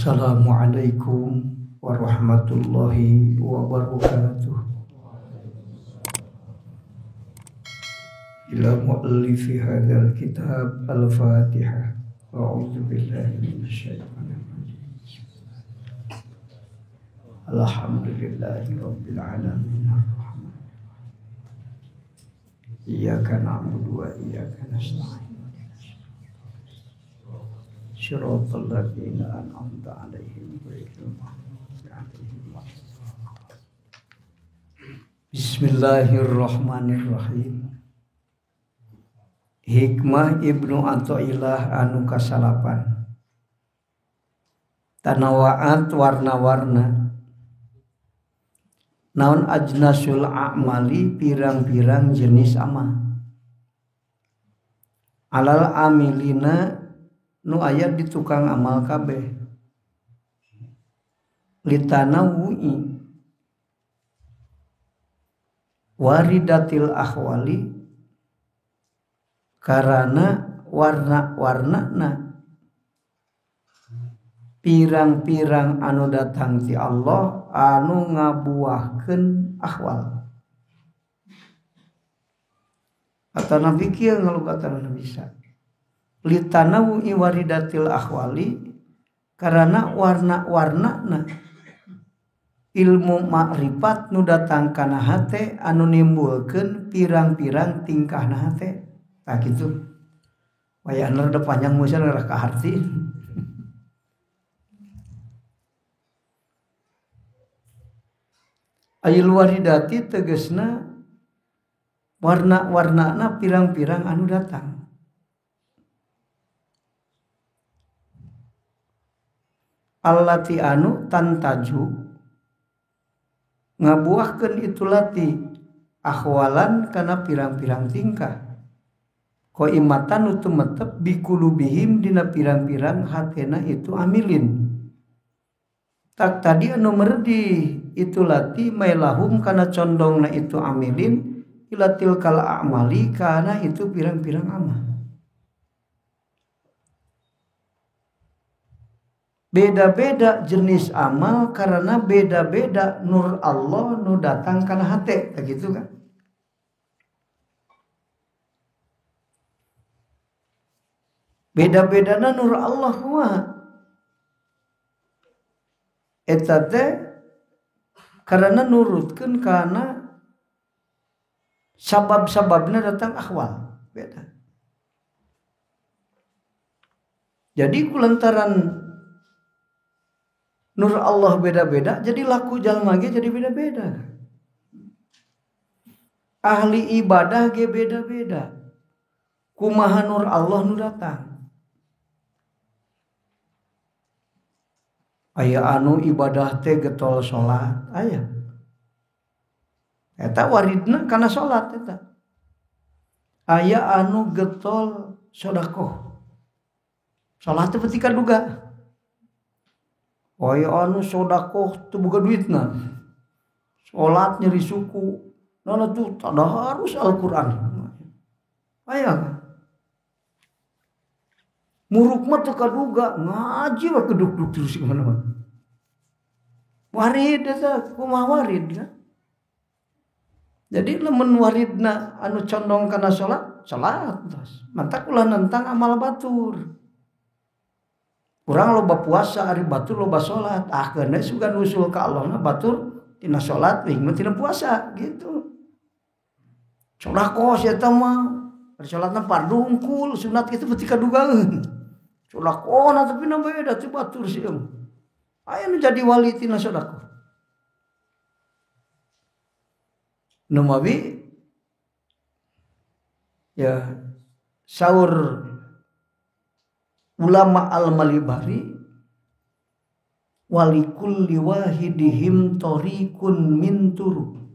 Assalamualaikum warahmatullahi wabarakatuh. Ila mu'allifi hadzal kitab al-Fatihah. A'udzu billahi minasyaitonir rajim. Alhamdulillahi rabbil alamin. Iyyaka na'budu wa iyyaka nasta'in. Shiratal ladzina an'amta 'alaihim ghairil maghdubi 'alaihim waladdallin. Bismillahirrahmanirrahim. Hikmah Ibnu Athaillah anu kasalapan. Tanawaat warna-warna. Naon ajnasul a'mali pirang-pirang jenis amal. Alal amilina nu aya di tukang amal kabeh. Litanawu'i waridatil ahwali karana warna-warnana pirang-pirang anu datang ti Allah anu ngabuahkeun ahwal. Atana pikir ngalukatana bisa. Litanawu waridatil ahwali karena warna-warnana ilmu makrifat nu datang kana hate anu nimbulkeun pirang-pirang tingkahna hate. Tah kitu. Wayahna rada panjang musa rada kaharti. Ayil waridati tegesna warna-warnana pirang-pirang anu datang. Allati anu tantaju ngabuahkeun itu lati ahwalan kana pirang-pirang tingkah qaimatan nu tumetep bikulubihim dina pirang-pirang hatena itu amilin. Tak tadi anu merdi itu lati mailahum kana condongna itu amilin ilatil kal a'mali kana itu pirang-pirang amal. Beda-beda jenis amal karena beda-beda nur Allah nu datang kana hate, begitu kan? Beda-bedana nur Allah kumaha? Eta teh karena nurutkeun kana sabab-sababna datang ahwal, beda. Jadi kulantaran nur Allah beda-beda, jadi laku jalma ge jadi beda-beda. Ahli ibadah ge beda-beda. Kumaha nur Allah nu datang. Aya anu ibadah teh getol salat, aya. Eta waridna kana salat eta. Aya anu getol sedekah. Salat teh peuti kaduga. Aya anu sodakoh teu boga duitna. Salat nyeri suku. Nana tuh tadarus Al-Qur'an. Aya. Muruk mah teu kaduga, ngaji we keduk-duk terus kemana-mana. Warid eta kumaha warid kan? Jadi lamun waridna anu condong kana salat, salat terus. Mantak ulah nentang amal batur. Urang loba puasa ari batur loba salat. Ah keun sugan usul ka Allahna batur tina salat euy mah tina puasa gitu. Sedekah sia eta mah ari salatna fardu hungkul sunat kitu beuti kadugaeun. Sedekahna tapi na beda ti batur sieun. Aya nu jadi wali tina sedekah. Nu mawi ya saur ulama al-Malibari walikulli wahidihim tariqun min turu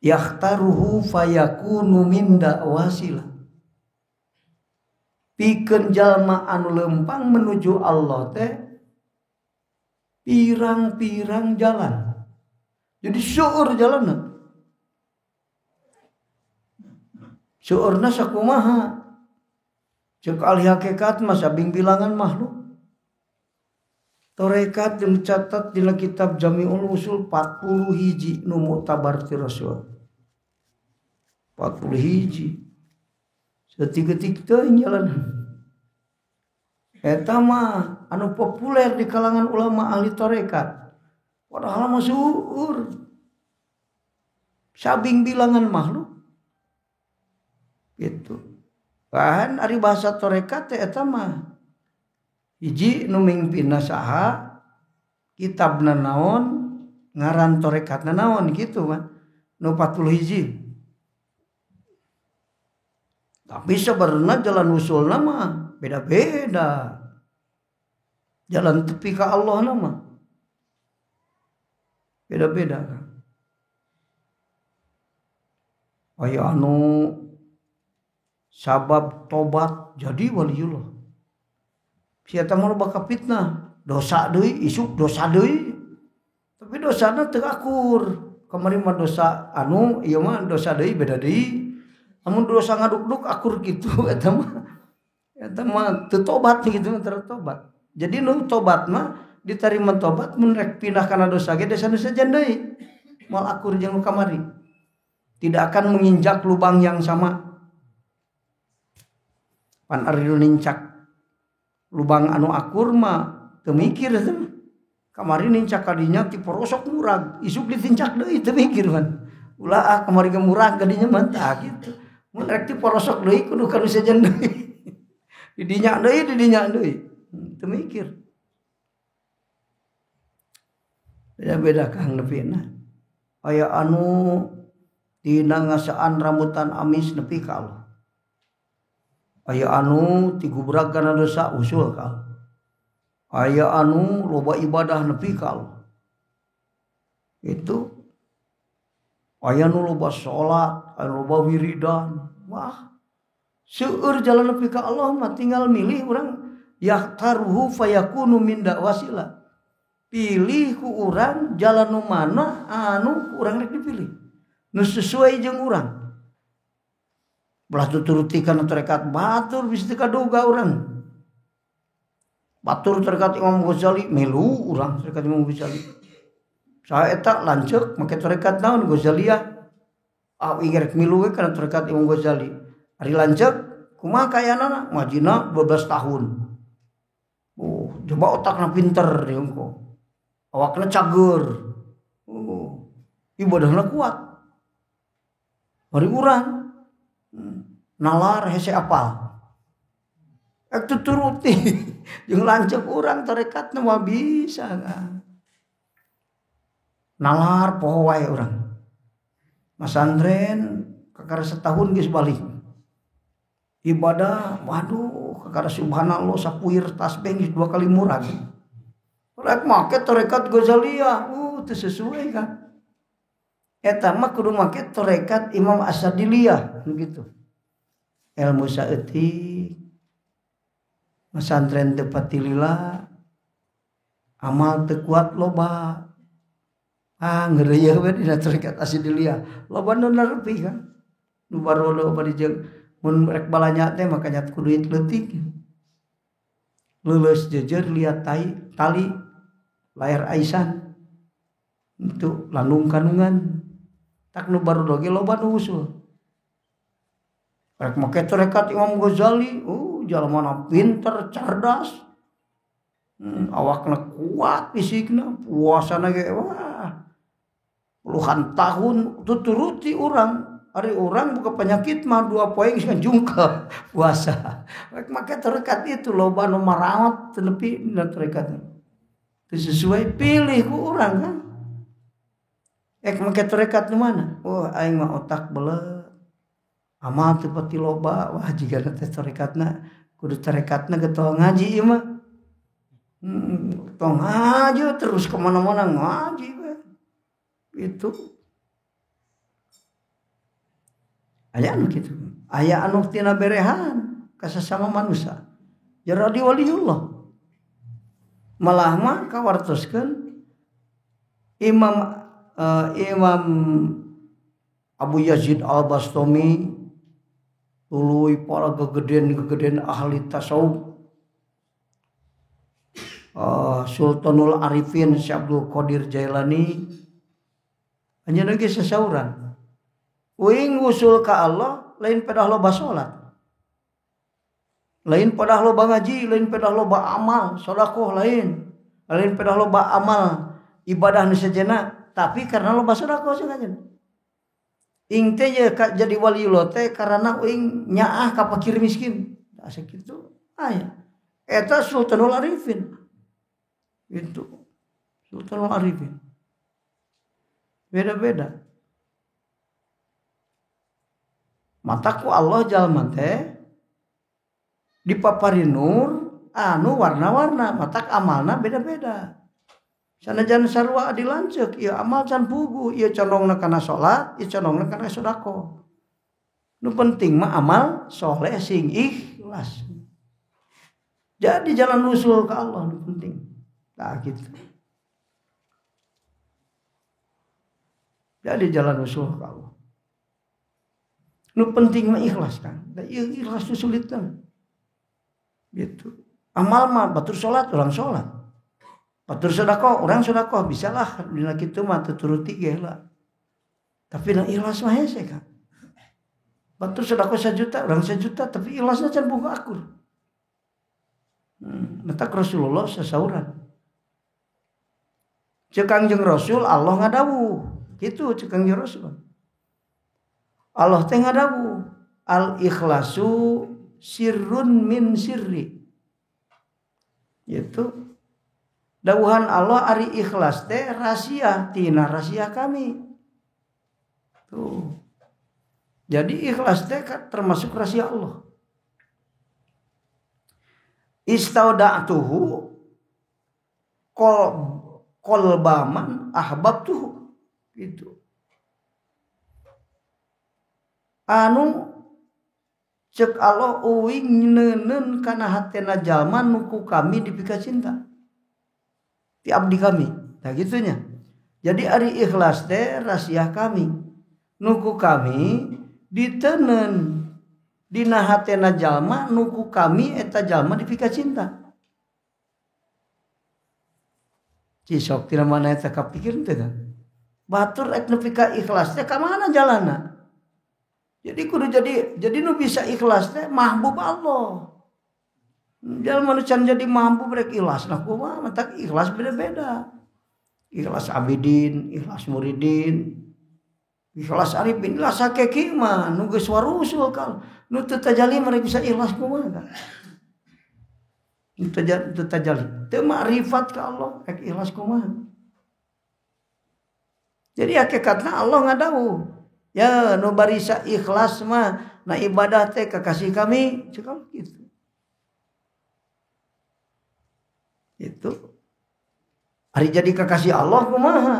yakhtaruhu fayakunu min da'wasila. Pikeun jalma anu lempang menuju Allah teh pirang-pirang jalan. Jadi seueur jalanna. Seueurna sakumaha? Cek ahli hakikat mah sabing bilangan makhluk. Tarekat yang dicatat dina kitab Jami'ul Usul 40 hiji nu muktabar ti Rasul. 40 hiji. Setik-ketik teh jalan. Eta mah anu populer di kalangan ulama ahli tarekat. Padahal mah seueur. Sabing bilangan makhluk. Gitu. Bahan ari bahasa tarekat teh eta mah hiji nu mingpinna saha, kitabna naon, ngaran tarekatna naon gitu mah. Nu 40 hiji. Tapi sebenarnya jalan usulna mah beda-beda. Jalan tepi ka Allah mah beda-beda. Aya anu sabab tobat jadi waliullah. Sia teh mah bakal fitnah, dosa deui, isuk dosa deui. Tapi dosana teu akur. Kamari mah dosa anu, ieu mah dosa deui beda deui. Amun dosa ngaduk-duk akur kitu eta mah. Eta mah teu tobat kitu, teu tobat. Jadi nu tobat mah diterima tobat mun rek pindah kana dosa ge dosa nu sejen deui. Moal akur jeung nu kamari. Tidak akan menginjak lubang yang sama. Pan ari nu nincak lubang anu akur mah teu mikir teh. Kamari nincak kadinya ti porosok murag, isuk ditincak deui teu mikir pan. Ulah ah kamari ge murag kadinya mah tah kitu. Mun rek ti porosok deui kudu ka nu sejen deui. Didinya deui, didinya deui. Teu mikir. Beda-beda Kang nepina. Aya anu tina ngasaan rambutan amis nepi ka Allah. Aya anu tigubrag kana dosa usul ka Allah. Aya anu loba ibadah nepi ka Allah. Itu aya nu loba salat, aya loba wiridan. Wah, seueur jalan nepi ka Allah mah tinggal milih urang yahtaruhu fayakunu min da'wasila. Pilih ku urang jalan nu mana anu ku urang rek dipilih. Nu sesuai jeung urang. Belah tuturuti kana tarekat batur bisa teu kaduga urang. Batur tarekat Imam Ghazali milu urang tarekat Imam Ghazali. Saha eta lanceuk make tarekat naon Ghazaliyah. Ah rek milu we kana tarekat Imam Ghazali. Ari lanceuk kumaha kayanana ngajina 12 tahun. Oh, coba otakna pinter diengko. Awakna cager. Oh, ibadahna kuat. Mari urang nalar hese apal. Ek tuturuti jeung lanceuk urang tarekatna mah bisa kan. Nalar poho wae urang. Masantren kakara setahun geus balik. Ibadah waduh kakara subhanallah sapuir tasbih geus 2 kali murag. Rek make tarekat Ghazaliyah, teu sesuai kan. Eta mah kudu make tarekat Imam Asadiliyah gitu. Ilmu saeutik masantren teu patilila amal teu kuat loba. Ah ngeureuyeun we dina tarekat Asadiliyah. Loba nu nerepi kan. Nu barodo bari jeung mun rek balanya teh makanya ku duit leutik. Leuleus jejer liat tai tali layar aisan. Itu landung kandungan. Tak nu barodo ge loba nu usul. Rek make tarekat Imam Ghazali, jalmana pinter, cerdas. Awakna kuat fisikna, puasana ge wah. Puluhan tahun tuturuti urang. Ari urang buka penyakit mah 2 poe geus ngajungkel puasa. Rek make tarekat itu loba nu maraot teu nepi dina tarekatna. Teu sesuai pilih ku urang kan. Ek make tarekat nu mana? Oh aing mah otak beuleut. Amal teu pati loba, wah jigana teh tarekatna kudu tarekatna getol ngaji ieu mah. Getol ngaji terus kemana-mana ngaji we. Itu aya anu kitu. Aya anu tina berehan ka sasama manusia. Jadi waliullah. Malah mah kawartoskeun Imam Abu Yazid Al-Bastami tuluy para gegeden-gegeden ahli tasawuf. Sultanul Arifin Syekh Abdul Qadir Jailani anjeunna ge sasauran. Uing usul ka Allah lain pedah loba salat. Lain pedah loba ngaji, lain pedah loba amal, sedekah lain. Lain pedah loba amal ibadah nu sejenna, tapi karena loba sedekah cenah. Ing teh jadi waliullah teh karena uing nyaah ka fakir miskin. Asa kitu aya. Eta Sultanul Arifin. Itu Sultanul Arifin. Beda-beda. Mataku Allah jalma teh dipapari nur anu warna-warna, matak amalna beda-beda. Sanajan sarua adi lanceuk, ieu amal can pugu, ieu condongna kana salat, ieu condongna kana sedekah. Nu penting mah amal soleh sing ikhlas. Jadi jalan usul ke Allah nu penting. Nah gitu. Jadi jalan usul ke Allah. Nu penting mah ikhlas kan. Da ieu ikhlas nu sulit kan. Gitu. Amal mah batur salat urang salat. Batur sedekah urang sedekah bisalah dina kitu mah teu turuti ge lah. Tapi na ikhlas mah hese kan. Batur sedekah 1 juta urang 1 juta tapi ikhlasna can boga akur. Matak Rasulullah sasauran. Ceuk Kangjeng Rasul Allah ngadawuh. Kitu ceuk Kangjeng Rasul. Allah teh ngadawuh, al ikhlasu sirrun min sirri. Itu dawuhan Allah ari ikhlas teh rahasia tina rahasia kami. Tuh. Jadi ikhlas teh termasuk rahasia Allah. Istauda'tuhu qalbaman ahbabtuhu. Gitu. Anu cek Allah uing neuneun kana hatena jalma nu ku kami dipika cinta. Ti abdi kami. Nah gitunya. Jadi ari ikhlas teh rahasia kami. Nu ku kami diteneun dina hatena jalma nu ku kami eta jalma dipika cinta. Cisok tina mana eta kapikir teh kan. Batur ek nepi ka ikhlas teh ka mana jalanna? Jadi kudu jadi nu bisa ikhlas teh mahbub Allah. Jalma nu can jadi mahbub rek ikhlas nah kumaha matak ikhlas beda-beda. Ikhlas abidin, ikhlas muridin, ikhlas arifin, ikhlas hakiki mah nu geus warusul kal. Nu teu tajali mah bisa ikhlas kumaha kan. Nu teu tajali, teu makrifat ka Allah rek ikhlas kumaha. Jadi hakikatna Allah ngadawuh. Ya nu barisa ikhlas mah na ibadah teh kakasih kami cekal gitu. Itu hari jadi kakasih Allah kumaha?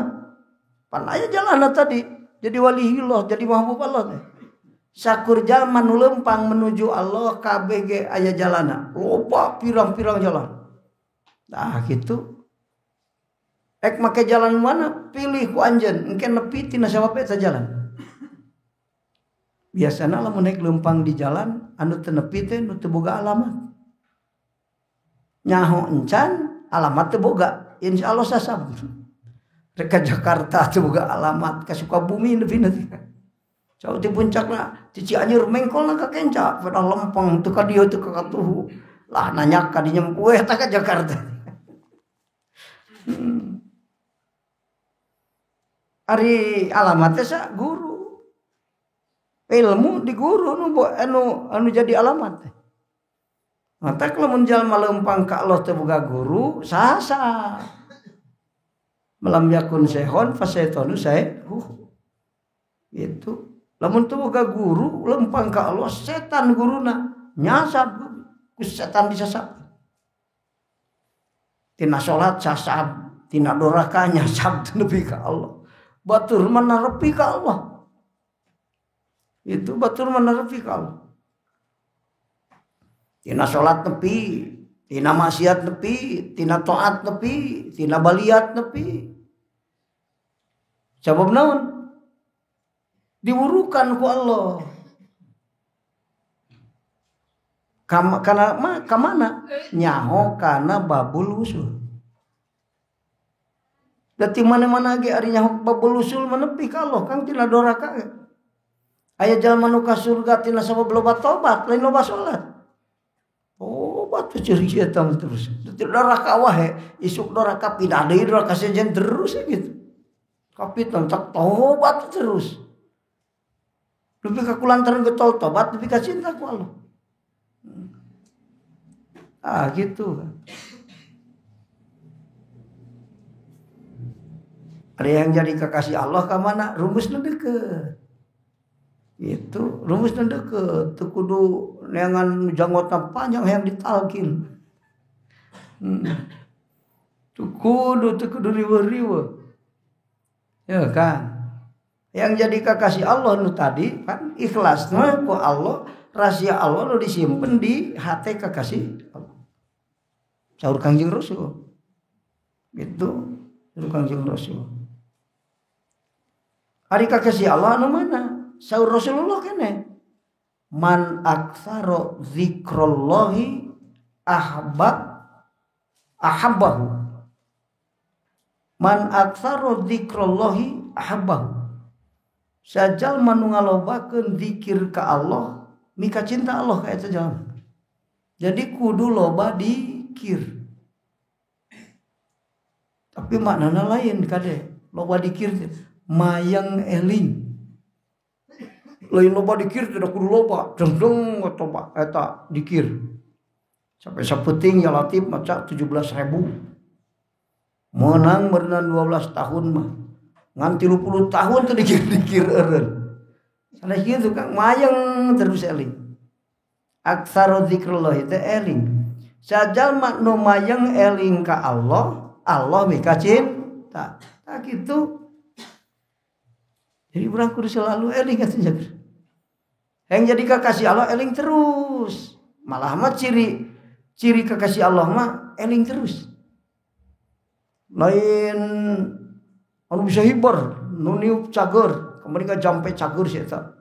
Pan aya jalanna tadi jadi waliyullah, jadi mahbub Allah teh. Sakur jalma nu lempang menuju Allah kabeh ge aya jalana. Loba pirang-pirang jalan. Nah gitu. Ek make jalan mana? Pilih ku anjeun, engke nepi tina sabab eta jalan. Biasana lamun naik lempang di jalan anu teu nepi teh nu teu boga alamat. Nyaho encan alamat teu boga, insyaallah sasab. Rek ka Jakarta teu boga alamat, ka Sukabumi nepi teh. Jauh ti puncakna ti Cianjur mengkolna ka Kenca, pada lempang teu ka dieu teu ka katuhu. Lah nanya ka dinya we eta ka Jakarta. Ari alamat teh sa guru. Ilmu di guru nu anu jadi alamat teh. Matak lamun jalma lempang ka Allah teu boga guru sasa. Malam yakun sehon fasaitonu saehu. Itu lamun teu boga guru lempang ka Allah setan guruna nyasab ku setan disasab. Tina salat sasab, tina doraka nyasab nepi ka Allah. Batur manarepi ka Allah. Itu batur menepi kalau tina salat nepi, tina maksiat nepi, tina taat nepi, tina baliat nepi. Sabab naon? Diwurukan ku Allah. Kana kamana? Nyaho kana babul usul. Dati mana-mana ge ari nyaho babulusul menepi ka Allah Kang tina doraka ge. Aya jalma nu ka surga tina sabab loba tobat lain loba salat. Tobat teh ceurik eta mah terus. Dati doraka wae isuk doraka pindah deui doraka sejen terus gitu. Kapitna tak tobat terus. Lebih ka kulantaran getol tobat lebih ka cinta ku Allah. Ah gitu. Ada yang jadi kekasih Allah ka mana? Rumusna deukeut. Itu rumusna deukeut, teu kudu neangan janggotna panjang hayang ditalkin. Teu kudu riweuh-riweuh. Ya kan? Yang jadi kekasih Allah nu tadi kan ikhlasna ku Allah, rahasia Allah nu disimpen di hati kekasih Allah. Saur Kangjeng Rasul. Gitu, saur Kangjeng Rasul. Ari kekasih Allah anu mana? Saur Rasulullah kene. Man aktsara zikrullahi ahabbahu. Man aktsara zikrullahi ahabbahu. Sajal manu ngalobakeun zikir ka Allah, mika cinta Allah ka eta jalma. Jadi kudu loba dikir. Tapi maknana lain kade, loba dikir mayang eling. Lain loba dikir tidak kudu loba, dengdeng toba eta dikir. Sampai sapeting ya Latif maca 17.000. Menang berenang 12 tahun mah. Ngan 30 tahun tuh dikir-dikir eureun. Sanes kitu Kang mayang terus eling. Aktsaru zikrullah teh eling. Sajalma nu mayang eling ka Allah, Allah mika cinta. Tah kitu. Jadi urang kudu selalu eling atuh jaga. Yang jadi kekasih Allah eling terus. Malah mah ciri kekasih Allah mah eling terus. Lain anu bisa hibar, nu niup cager, kemarin ka jampe cager si eta.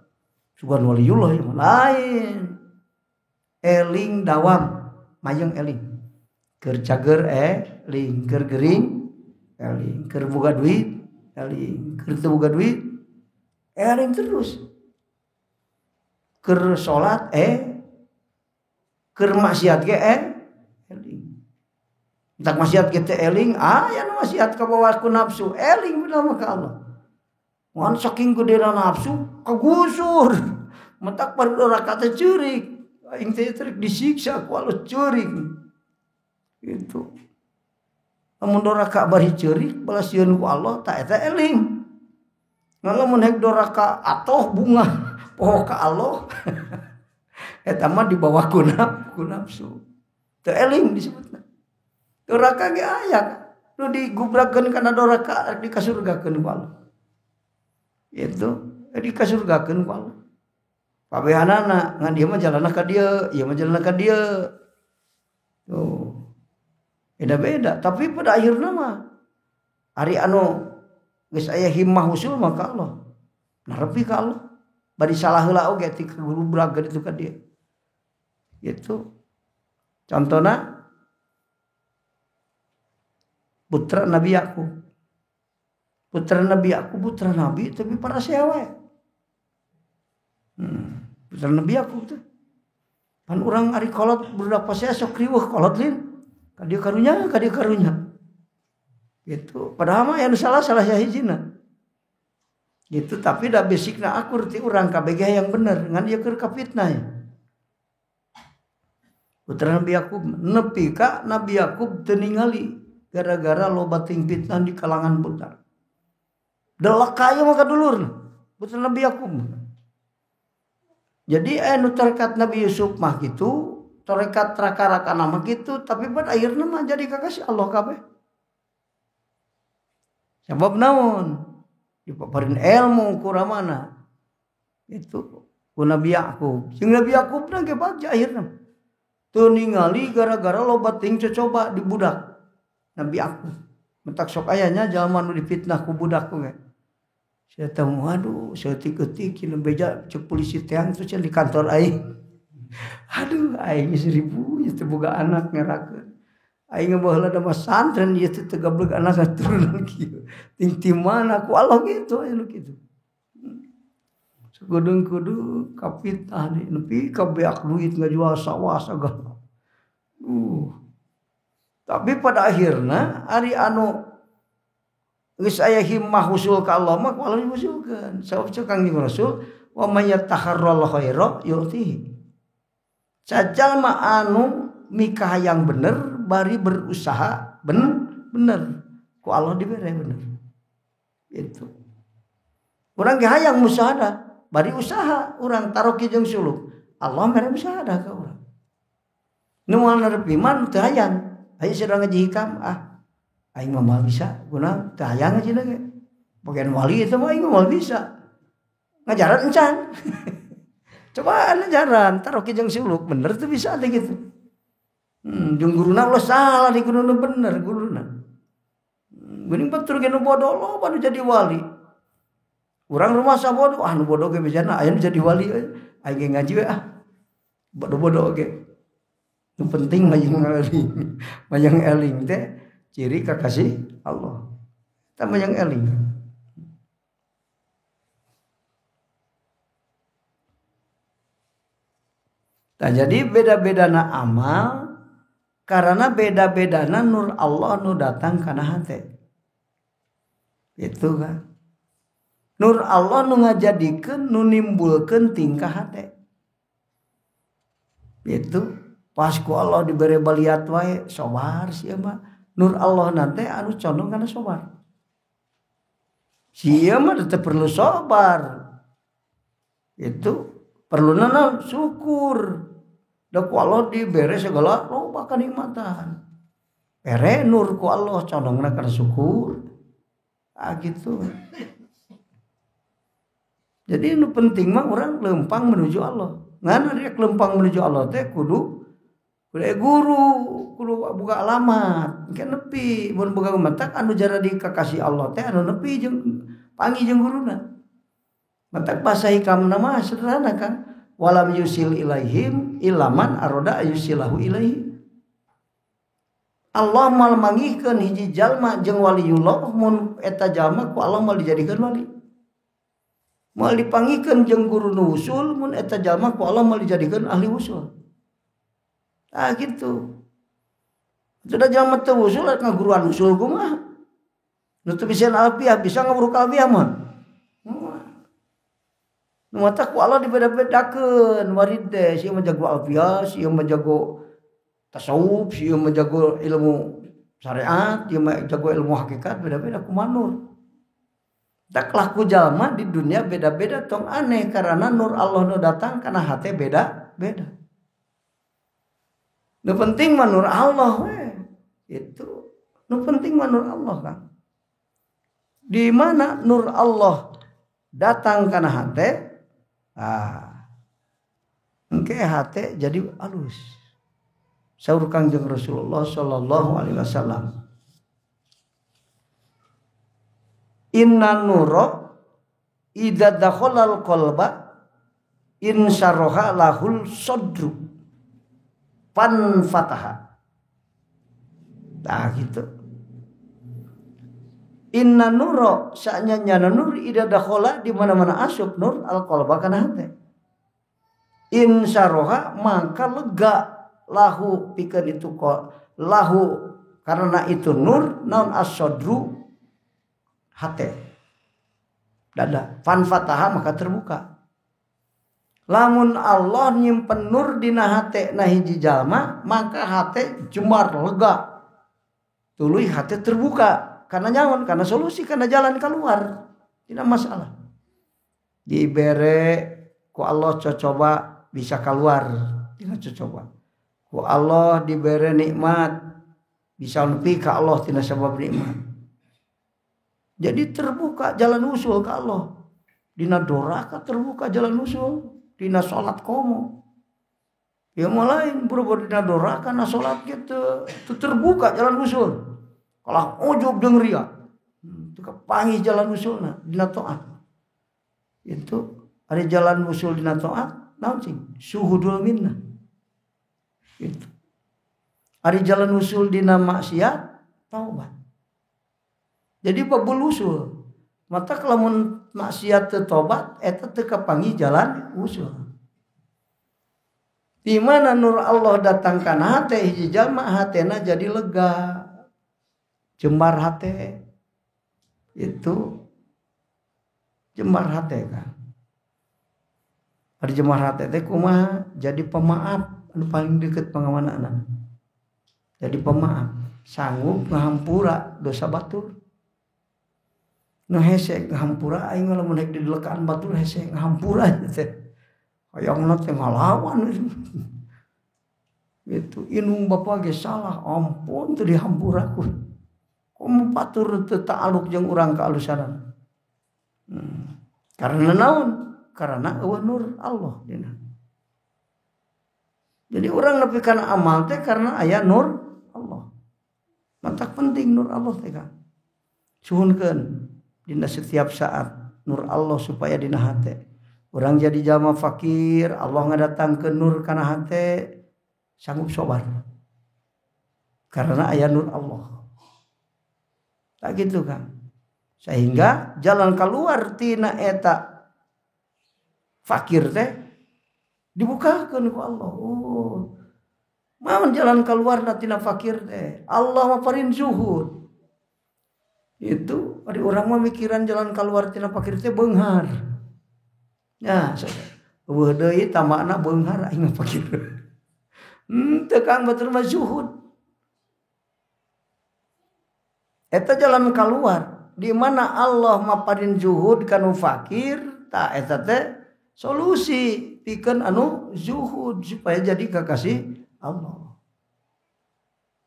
Sugan waliullah ya lain. Eling dawam, mayang eling. Keur cager eling, keur gering eling, keur boga duit eling, keur teu boga duit eling terus. Keur salat keur maksiat ge eling. Tak maksiat kita eling, aya nu maksiat ka bawa ku nafsu, eling bener mah ka Allah. Ngan saking gedena nafsu kagusur. Mentak pada teh ceurik. Aing teh terik disiksa ku Allah ceurik. Gitu. Lamun doraka bari ceurik balas sieun ku Allah ta eta eling. Ngan lamun hek doraka atoh bunga poho ka Allah. Eta mah dibawa ku nafsu. Teu eling disebutna. Doraka ge aya nu digubrakeun kana doraka dikasurgakeun ku Allah. Itu dikasurgakeun ku Allah. Kabehanana ngan ieu mah jalanna ka dieu, ieu mah jalanna ka dieu. Tuh. Beda-beda, tapi pada akhirna mah ari anu geus aya himmah usul mah ka Allah. Narepi ka Allah. Bari salah heula oge ti kagubrakeun itu ka dieu. Gitu. Contohna putra Nabi Yakub. Putra Nabi Yakub, putra Nabi tapi para sewa. Putra Nabi Yakub teh. Pan urang ari kolot budak pasea sok riweuh kolot lin. Ka dieu karunya, ka dieu karunya. Gitu. Padahal mah anu salah salah sahijina. Gitu, tapi da basicna akur ti urang KBG yang bener ngan ieu keur kapitnah ya. Putra Nabi Yakub nepi ka Nabi Yakub teu ningali gara-gara loba ting fitnah di kalangan putra. Delek kaya mah kadulur putra Nabi Yakub. Jadi nu tarekat Nabi Yusuf mah gitu, tarekat raka-rakana mah gitu, tapi pada akhirnya mah jadi kakasih Allah kabeh. Sebab naon? Dipaparin ilmu kuramana. Itu ku Nabi Yakub. Jeung Nabi Yakub na ge bagja akhirna. Teu ningali gara-gara loba ting cocoba di budak. Nabi aku mentak sok ayahnya jalma nu difitnah ku budak ku ge. Saya tahu aduh saeutik-eutik cenah beja cek polisi teang tuh cenah di kantor aing. Aduh aing 1000 ieu teh boga anak ngerakeun. Aing baheula da mah santren ieu teh teu gableg anak katurunan kieu. Ting ti mana ku Allah kitu aya nu kitu. Sakudeung kudu kapitah di nepi ka beak duit ngajual sawah sagala. Tapi pada akhirna ari anu geus aya himmah usul ka Allah mah ku Allah diusulkeun. Sabab cek Kangjeng Rasul wa may yataharral khaira yu'tihi. Sajalma anu mikahayang bener bari berusaha bener ku Allah dibere bener. Itu. Urang ge hayang musyahadah, bari usaha urang taroki jeung suluk. Allah mere musyahadah ka urang. Nu moal nerepi mah teu hayang. Ayo sedang ngaji hikam ah. Aing mah moal bisa, kunaon teu hayang ngajina ge. Bagian wali itu mah aing moal bisa. Ngajaran encan. Cobaan ngajaran taroki jeung suluk bener teu bisa teh gitu. Jeung guruna ulah salah di guruna bener guruna. Geuning batur ge nu bodoh loba nu jadi wali. Urang rumasa bodoh, ah nu bodoh ge bejana aya nu jadi wali euy. Aing ge ngaji we ah. Bodoh-bodoh ge. Nu penting mayang eling. Mayang eling teh ciri kakasih Allah. Eta mayang eling. Nah, jadi beda-bedana amal karena beda-bedana nur Allah nu datang kana hate. Itu kan. Nur Allah nu ngajadikeun nu nimbulkeun tingkah hate. Itu pas ku Allah dibere baliat wae sabar sia mah. Nur Allah nate anu condong kana sabar. Sia mah teu perlu sabar. Itu perlu naon syukur. Da ku Allah dibere segala loba kanikmatan. Bere nur ku Allah condongna kana syukur. Ah gitu. Jadi nu penting mah urang lempang menuju Allah. Ngan rek lempang menuju Allah teh kudu guru, kudu buka alamat. Engke nepi mun boga matak anu jadi kakasih Allah teh anu nepi jeung panggih jeung guruna. Matak bahasa hikamna mah sederhana kan. Walam yusil ilaihim ilaman aroda yusilahu ilaihi. Allah mal mangihkeun hiji jalma jeung waliyullah mun eta jalma ku Allah mal dijadikeun wali. Mal dipangihkeun jeung guru nu usul mun eta jalma ku Allah mal dijadikeun ahli usul. Tah kitu. Sudah jalma teu usul ngaguruan usul kumaha? Nu teu bisa alfiah bisa ngaburu alfiah mah. Nu mata ku Allah dibeda-bedakeun warid teh sia mah jago alfiah, sia mah jago tasawuf, sia mah jago ilmu syariat, sia mah jago ilmu hakikat, beda-beda ku manur. Tak laku jalma di dunia beda-beda tong aneh karena nur Allah nu datang kana hate beda-beda. Nu penting mah nur Allah we. Itu nu penting mah nur Allah kan. Di mana nur Allah datang kana hate, ah, engke hate jadi alus. Saur Kangjeng Rasulullah sallallahu alaihi wasallam. Inna nuro idza dakhalal qalba insyaraha lahul sadru pan fataha. Nah gitu. Inna nuro sanya nyana nur idza dakhala di mana-mana asup nur al qalba kana hate. Insyaraha maka lega lahu pikeun itu ko lahu karena itu nur naon as-sadru hate dada fan fataha maka terbuka. Lamun Allah nyimpen nur dina hate na hiji jalma maka hate jembar lega tuluy hate terbuka karena nyawan karena solusi karena jalan keluar tidak masalah. Dibere ku Allah cocoba bisa keluar tidak cocoba. Ku Allah dibere nikmat bisa nepi ka Allah tina sabab nikmat. Jadi terbuka jalan usul ke Allah. Dina doraka terbuka jalan usul. Dina salat komo. Ya lain buru-buru dina doraka na salat gitu. Terbuka jalan usul. Kalah ujub jeung ria. Itu kepanggih jalan usulna dina taat. Itu ada jalan usul dina taat naon sih? Suhudul minnah. Itu. Ari jalan usul dina maksiat taubat. Jadi babul usul. Mata lamun maksiat teu tobat eta teu kapanggih jalan usul. Di mana nur Allah datang kana hate hiji jalma hatena jadi lega. Jembar hate. Itu jembar hate kan. Ari jembar hate teh kumaha? Jadi pemaaf anu paling deukeut pangawanana. Jadi pemaaf, sanggup ngahampura dosa batur. Nu hese ngahampura aing lamun rek didelekan batur hese ngahampura teh. Hayangna teh ngalawan. Itu inung bapa ge salah, ampun teu dihampura ku. Komo batur teu ta'aluk jeung urang kaalusanan. Karena naon? Karena eueuh nur Allah dina. Jadi orang nepi kana amal teh karena aya nur Allah. Matak penting nur Allah teh kan. Suhunkeun dina setiap saat nur Allah supaya dina hate. Orang jadi jalma fakir, Allah ngadatangkeun nur kana hate, sanggup sabar. Karena aya nur Allah. Tak gitu kan. Sehingga jalan keluar tina eta fakir teh dibukakeun ku Allah. Oh. Maun jalan keluar tina fakir teh. Allah maparin zuhud. Itu ari urang mah mikiran jalan keluar tina fakir teh beunghar. Ya, eueuh deui tambahna beunghar aing mah fakir. Teu Kang batur mah zuhud. Eta jalan keluar di mana Allah maparin zuhud kanu fakir, tah eta teh solusi pikeun anu zuhud supaya jadi kekasih Allah.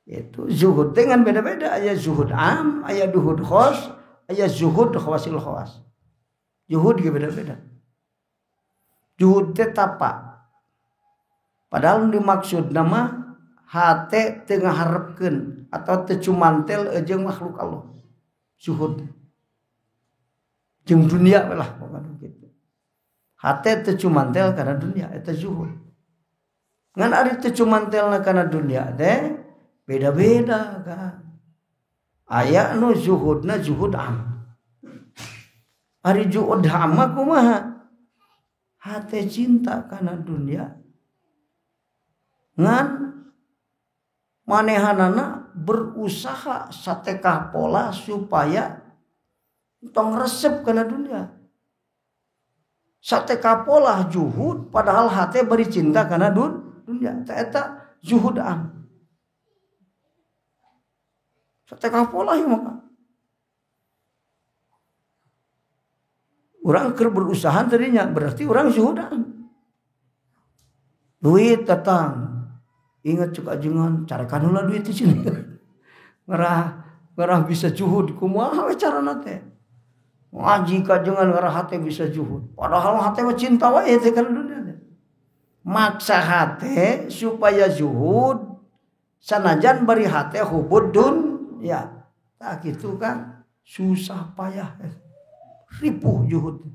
Itu zuhud dengan beda-beda, aya zuhud am, aya zuhud khos, aya zuhud khawasil khawas. Zuhud ge beda-beda. Zuhud teh tapa. Padahal dimaksud nama hate teu ngaharepkeun atau teu cumantel jeung makhluk Allah. Zuhud. Jeung dunia lah pokona kitu. Hate teu cumantel kana dunia eta zuhud. Ngan ari teu cumantelna kana dunia teh beda-beda kan. Aya nu zuhudna zuhud am. Ari zuhud am mah kumaha? Hate cinta kana dunia ngan manehanana berusaha satekah pola supaya tong resep kana dunia. Satekah pola zuhud padahal hate beri cinta kana dunia. Eta zuhud am. Satekah pola ieu mah. Urang keur berusaha tadinya berarti urang zuhud am. Duit datang. Ingat cuk ajengan carekan heula duit di sini. Ngerah bisa zuhud kumaha we carana teh. Ngaji kajengan ngerah hate bisa zuhud. Padahal hate mah cinta wae teh kana dunia teh. Maksa hate supaya zuhud sanajan bari hate hubud dun ya. Tak gitu kan susah payah. Ripuh zuhud.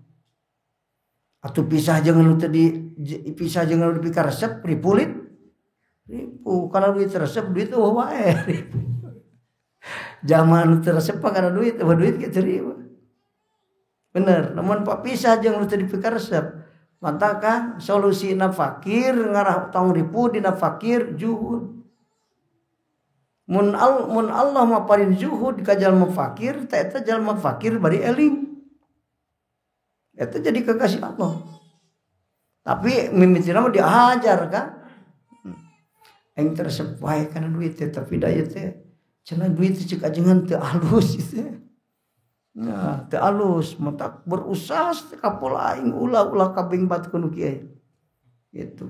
Atuh pisah jangan lu tadi pisah jangan lu dipikaresep ripulit. Ripuh karena duit resep duit eueuh wae ripuh. Zaman teu resep karena duit eueuh duit ge terima. Bener, namun pak pisah jeung nu teu dipikaresep. Matakan solusina fakir ngarah tong ripuh dina fakir zuhud. Mun Allah maparin zuhud ka jalma fakir, teh eta jalma fakir bari eling. Eta jadi kekasih Allah. Tapi mimitina mah diajar kan. Aing teresep wae kana duit teh tapi da ieu teh cenah duit teh ceuk ajengan teu alus teh. Nah, teu alus matak berusaha kapola aing ulah-ulah kabengbat ku nu kieu. Gitu.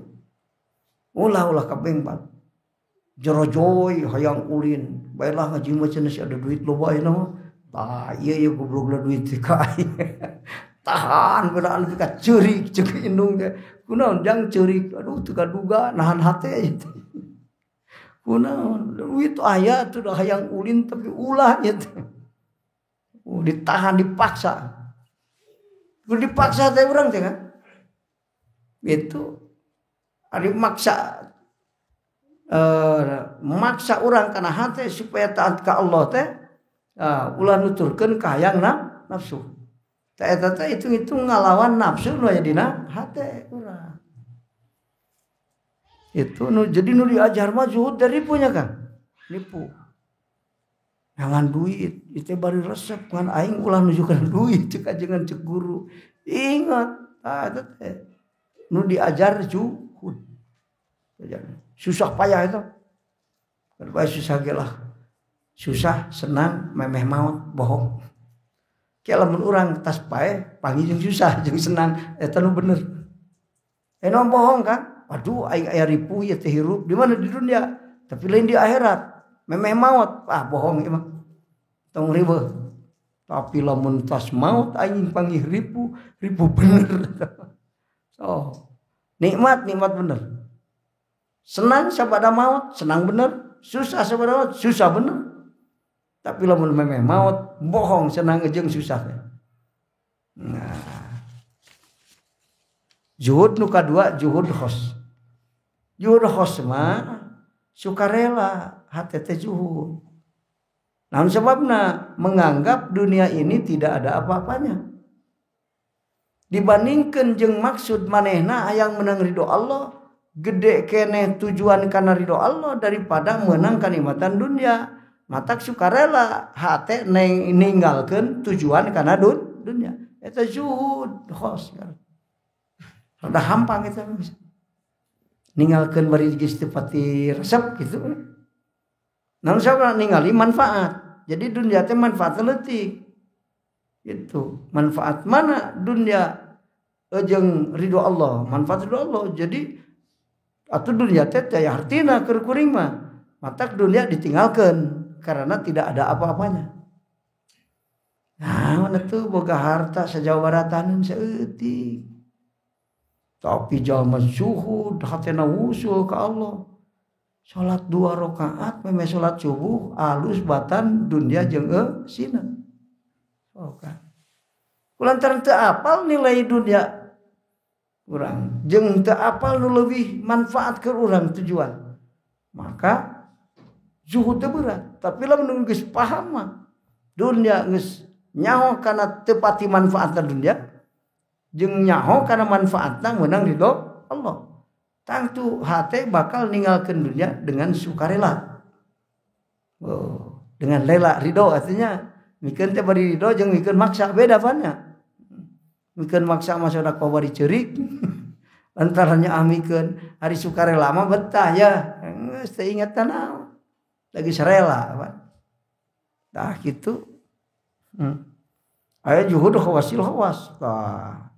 Ulah-ulah kabengbat. Jorojoy hayang ulin. Baiklah ngaji mah cenah si ada duit loba ayeuna mah. Tah ieu ieu goblogna duit teh ka aing. Tahan beunaan ka ceurik ceuk indung teh. Kunaon jang ceurik aduh teu kaduga nahan hate teh. Kunaon duit aya tuh hayang ulin tapi ulah gitu. Ditahan dipaksa. Dipaksa teh urang teh kan. Itu ari maksa Maksa urang kana hate supaya taat ka Allah teh ulah nuturkeun kahayang nafsu. Tah eta teh hitung-hitung ngalawan nafsu nu aya dina hate urang. Itu nu jadi nu diajar mah zuhud dari punya kan. Nipu. Jangan duit, itu bari resep ngan aing ulah nujukan duit cek ajengan cek guru. Ingat, eta teh nu diajar zuhud. Susah payah itu. Kan bae susah ge lah. Susah, senang, memeh maot, bohong. Ke lamun urang tas paeh panggih jeung susah jeung senang eta nu bener. Nu bohong kan? Aduh aing aya ripuh ieu teh hirup di mana di dunia, tapi lain di akhirat. Memeh maot, ah bohong ieu mah. Tong riweuh. Tapi lamun tas maot aing panggih ripuh, ripuh bener. So, nikmat nikmat bener. Senang sabada maot, senang bener. Susah sabada maot, susah bener. Tapi lamun memeh maot, bohong senang jeung susah. Nah. Zuhud nu kadua zuhud khos. Zuhud khos mah sukarela hate teh zuhud. Naon sebabna? Menganggap dunia ini tidak ada apa-apanya. Dibandingkeun jeung maksud manehna hayang menang ridho Allah, gede keneh tujuan kana ridho Allah daripada menang kanikmatan dunia. Matak sukarela hate ninggalkeun tujuan kana dunia. Eta zuhud khos. Rada hampang eta bisa. Ninggalkeun bari geus teu pati resep gitu. Naon sabab ningali manfaat. Jadi dunia teh manfaat leutik. Gitu. Manfaat mana dunia jeung ridho Allah, manfaat ridho Allah. Jadi atuh dunia teh teh hartina keur kuring mah. Matak dunia ditinggalkeun karena tidak ada apa-apanya. Nah, mana tuh boga harta sa-Jawa Baratan saeutik. Tapi jalma zuhud hatena wusul ka Allah. Salat 2 rakaat meme salat subuh alus batan dunia jeung eusina. Oh kan. Kulantaran teu apal nilai dunia urang jeung teu apal nu leuwih manfaat keur urang tujuan. Maka zuhud teu berat, tapi lamun geus paham mah dunia geus nyaho kana teu pati manfaatna dunia jeung nyaho kana manfaatna meunang ridho Allah. Tangtu hate bakal ninggalkeun dunia dengan sukarela. Oh, dengan rela ridho artinya mikeun teh bari ridho jeung mikeun maksa beda pannya. Mikeun maksa mah sedekah bari ceurik. Lantarannya mikeun ari sukarela mah betah ya. Geus teu inget naon. Lagi serela apa. Tah kitu. Aya juhud khawasil khawas. Tah.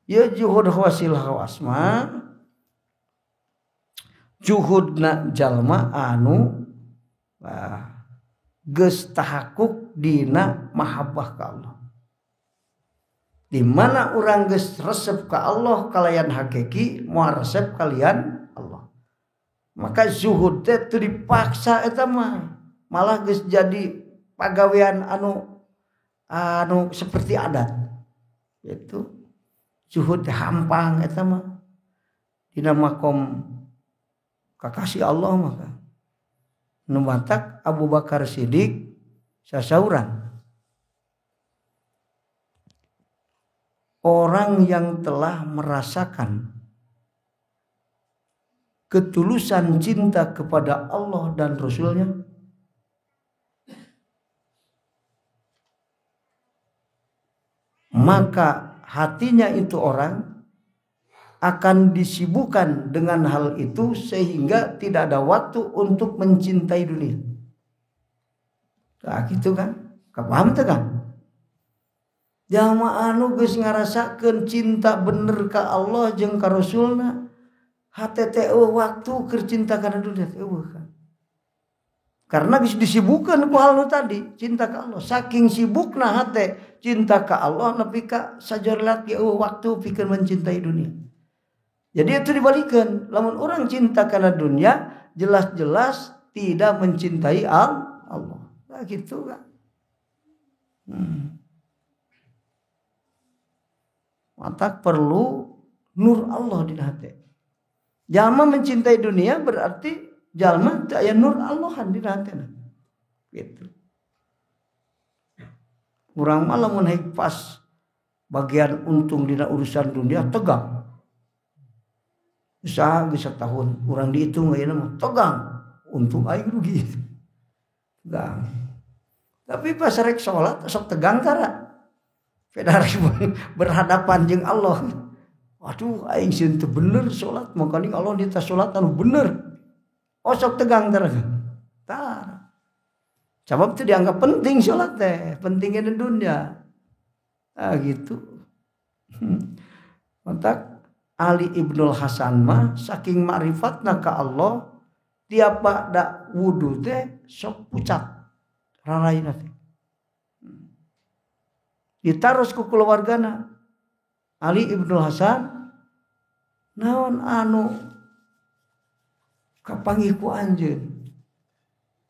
Ya juhud khawasil khawas mah juhudna jalma anu geus tahakuk dina mahabbah ka Allah. Di mana urang geus resep ka Allah kalayan hakiki moal resep kalian Allah. Maka zuhud teh teu dipaksa eta mah, malah geus jadi pagawean anu seperti adat. Itu zuhud hampang eta mah. Dina makom kakasih Allah maka nu matak Abu Bakar Siddiq sasauran. Orang yang telah merasakan ketulusan cinta kepada Allah dan Rasulnya maka hatinya itu orang akan disibukkan dengan hal itu sehingga tidak ada waktu untuk mencintai dunia. Nah, gitu kan? Paham teu kan? Jalma anu geus ngarasakeun cinta bener ka Allah jeung ka Rasulna, hate teh eueuh waktu keur cinta kana dunia teh eueuh kan. Karena geus disibukkan ku hal nu tadi, cinta ka Allah. Saking sibukna hate cinta ka Allah nepi ka sajorelat ge eueuh waktu pikeun mencintai dunia. Jadi itu dibalikan. Lamun orang cinta karena dunia, jelas-jelas tidak mencintai Allah. Nah, gitu kan. Maka perlu nur Allah di hati. Jangan mencintai dunia berarti Jalma teu aya nur Allahan dina hatena. Gitu. Urang mah lamun haik pas bagian untung dina urusan dunia tegang. Usaha geus satahun urang dihitung ayeuna mah tegang, untung aing rugi. Tegang. Tapi pas rek salat sok tegang tara. Beda berhadapan jeung Allah. Aduh aing sieun teu bener salat, makaning Allah nita salat anu bener. Oh sok tegang tara. Tara. Sabab itu dianggap penting salat teh, pentingnya di dunia. Nah gitu. Mantak Ali Ibnul Hasan mah saking makrifatna ka Allah tiap ba'da wudu teh sok pucat raraina teh. Ditaros ku keluargana Ali Ibnul Hasan naon anu kapanggih ku anjeun?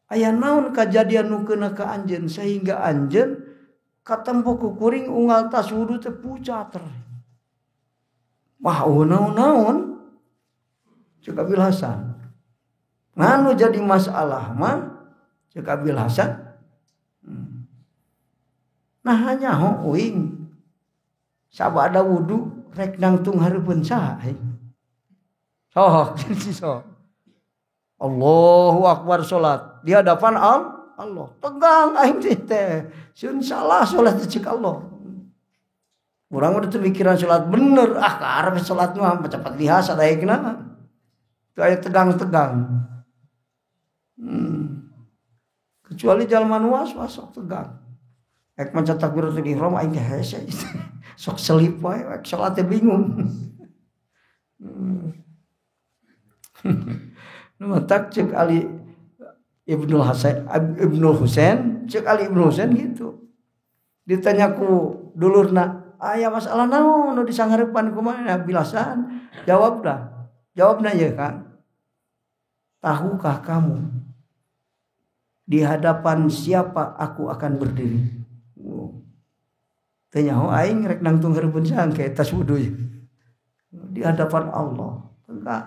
Aya naon kajadian nu keuna ka anjeun sehingga anjeun katempo ku kuring unggal tas wudu teh pucat. Wah, naon-naon cek Abil Hasan. Nganu jadi masalah mah cek Abil Hasan. Nah hanya ho uing sabada wudu rek nangtung hareupeun saha aing. Sok sok. Allahu akbar salat di hadapan Allah. Tegang aing teh. Sieun salah salat cek Allah. Urang udah mikiran salat bener, ah karep salat mah cepat dihasa daekna. Teu aya tegang-tegang. Kecuali jalma nu was-was sok tegang. Ek maca takbiratul ihram aing hese. Sok selip wae ek salat teh bingung. Nu matak cek Ali Ibnul Hasan Ibnul Husain, cek Ali Ibnul Husain gitu. Ditanya ku dulurna, aya masalah naon nu disanghareupan kumaha bilasan? Jawabna. Jawabna ieu Kang. Tahukah kamu di hadapan siapa aku akan berdiri? Teu nyaho aing rek nangtung hareupeun saha engke tas wudu. Di hadapan Allah. Enggak.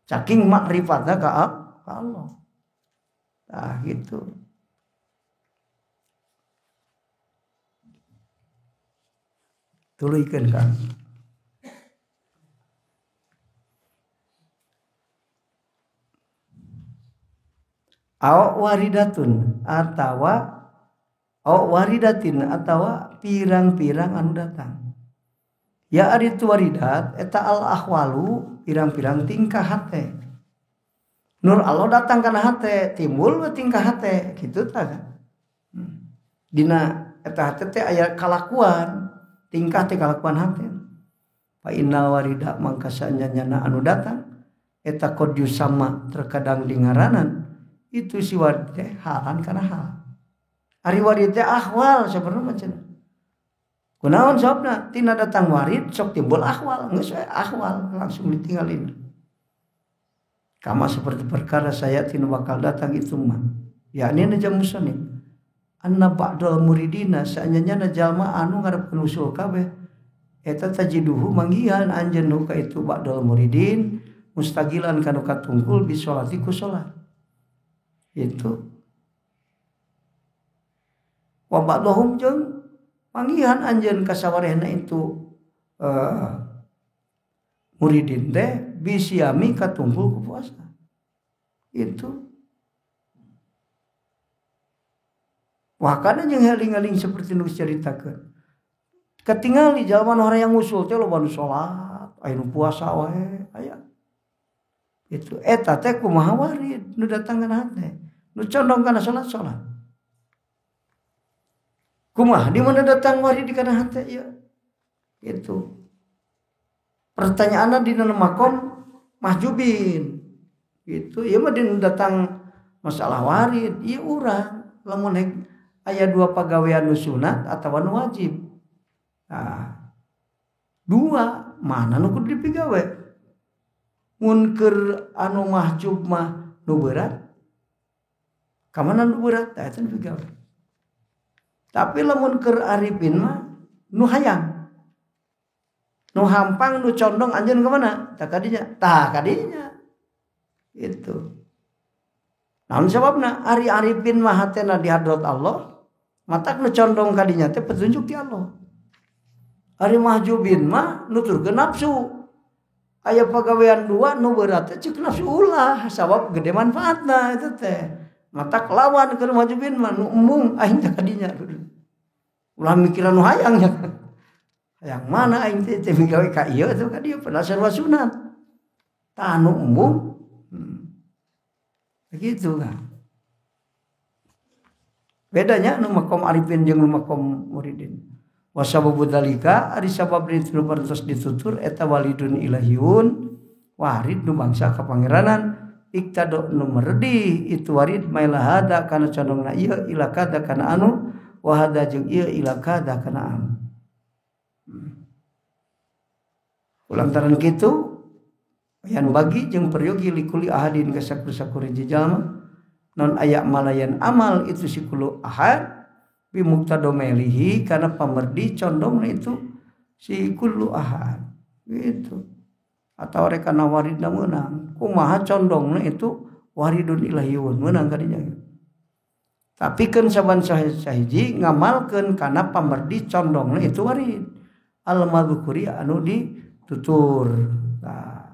Saking makrifatna ka Allah. Nah gitu. Tuluykeun Kang. Aw waridatun atawa aw waridatin atawa pirang-pirang anu datang. Ya ari tu waridat eta al ahwalu pirang-pirang tingkah hate. Nur Allah datang kana hate, timbul we tingkah hate kitu tah kan. Dina eta hate teh aya kalakuan, tingkah teh kalakuan hate. Fa innal warida mangka sanyana anu datang eta qad yusama terkadang dingaranan itu si warid teh halan kana hal. Ari warid teh ahwal sabenerna mah cenah. Kunaon sababna? Tina datang warid sok timbul ahwal, geus we ahwal langsung ditinggalin. Kama seperti perkara saya tinu bakal datang itu mah. Yakni najam musannif. Anna ba'dal muridina saanyana jalma anu ngarepkeun usul kabeh eta tajiduhu manggihan anjeun ka itu ba'dal muridin mustagilan kanu katungkul bi sholati ku salat. Itu wa ba'dhum jeung manggihan anjeun ka sawarehna itu muridin teh bisiami katungkul ku puasa. Itu wakana jeung heling-heling seperti nu dicaritakeun. Ketingali jalma nu hayang ngusul teh loba nu salat, aya nu puasa wae, aya. Itu eta teh kumaha warid nu datang kana hate, nu condong kana salat-salat. Kumaha di mana datang warid di kana hate ieu? Itu. Pertanyaanna dina makom mahjubin. Itu ieu mah dina datang masalah warid, ieu urang lamun aya dua pagawean nu sunat atawa nu wajib. Nah, dua mana nu kudu dipigawe? Mun keur anu mahjub mah nu berat. Ka mana nu berat tah eta nu dipigawe. Tapi lamun keur arifin mah nu hayang. Nu hampang nu condong anjeun ka mana? Tah kadinya. Tah kadinya. Itu. Naon sababna ari arifin mah hatena di hadrat Allah, matak nu condong ka dinya teh petunjuk ti Allah. Ari mahjubin mah nuturkeun nafsu. Aya pagawean dua nu berat teh ceuk nafsu ulah sabab gede manfaatna eta teh. Matak lawan keur mahjubin mah nu embung aing teh ka dinya. Ulah mikiran nu hayang nya. Hayang mana aing teh teh migawe ka ieu atuh ka dieu padahal sarua sunat. Tah nu embung begitu kan. Bedanya nu makom arifin jeung nu makom muridin. Wasababu dzalika ari sabab ditutur ditutur eta walidun ilahiyun warid nu bangsa kapangeranan iktado nu merdi itu warid mailahada kana condongna ieu ila kada kana anu wahada jeung ieu ila kada kana anu. Ulantaran kitu yang bagi jeung peryogi likuli ahadin ka sakur-sakur jalma non aya malayan amal itu sikulu ahad bi muqtadomelihi karena pamerdi condongna itu si kullu ahad gitu. Atau reka waridna meunang kumaha condongna itu waridun ilahiyun meunang kadinya. Tapi keun saban sahiji ngamalkeun kana pamerdi condongna itu warid al madhkuri anu ditutur. Nah,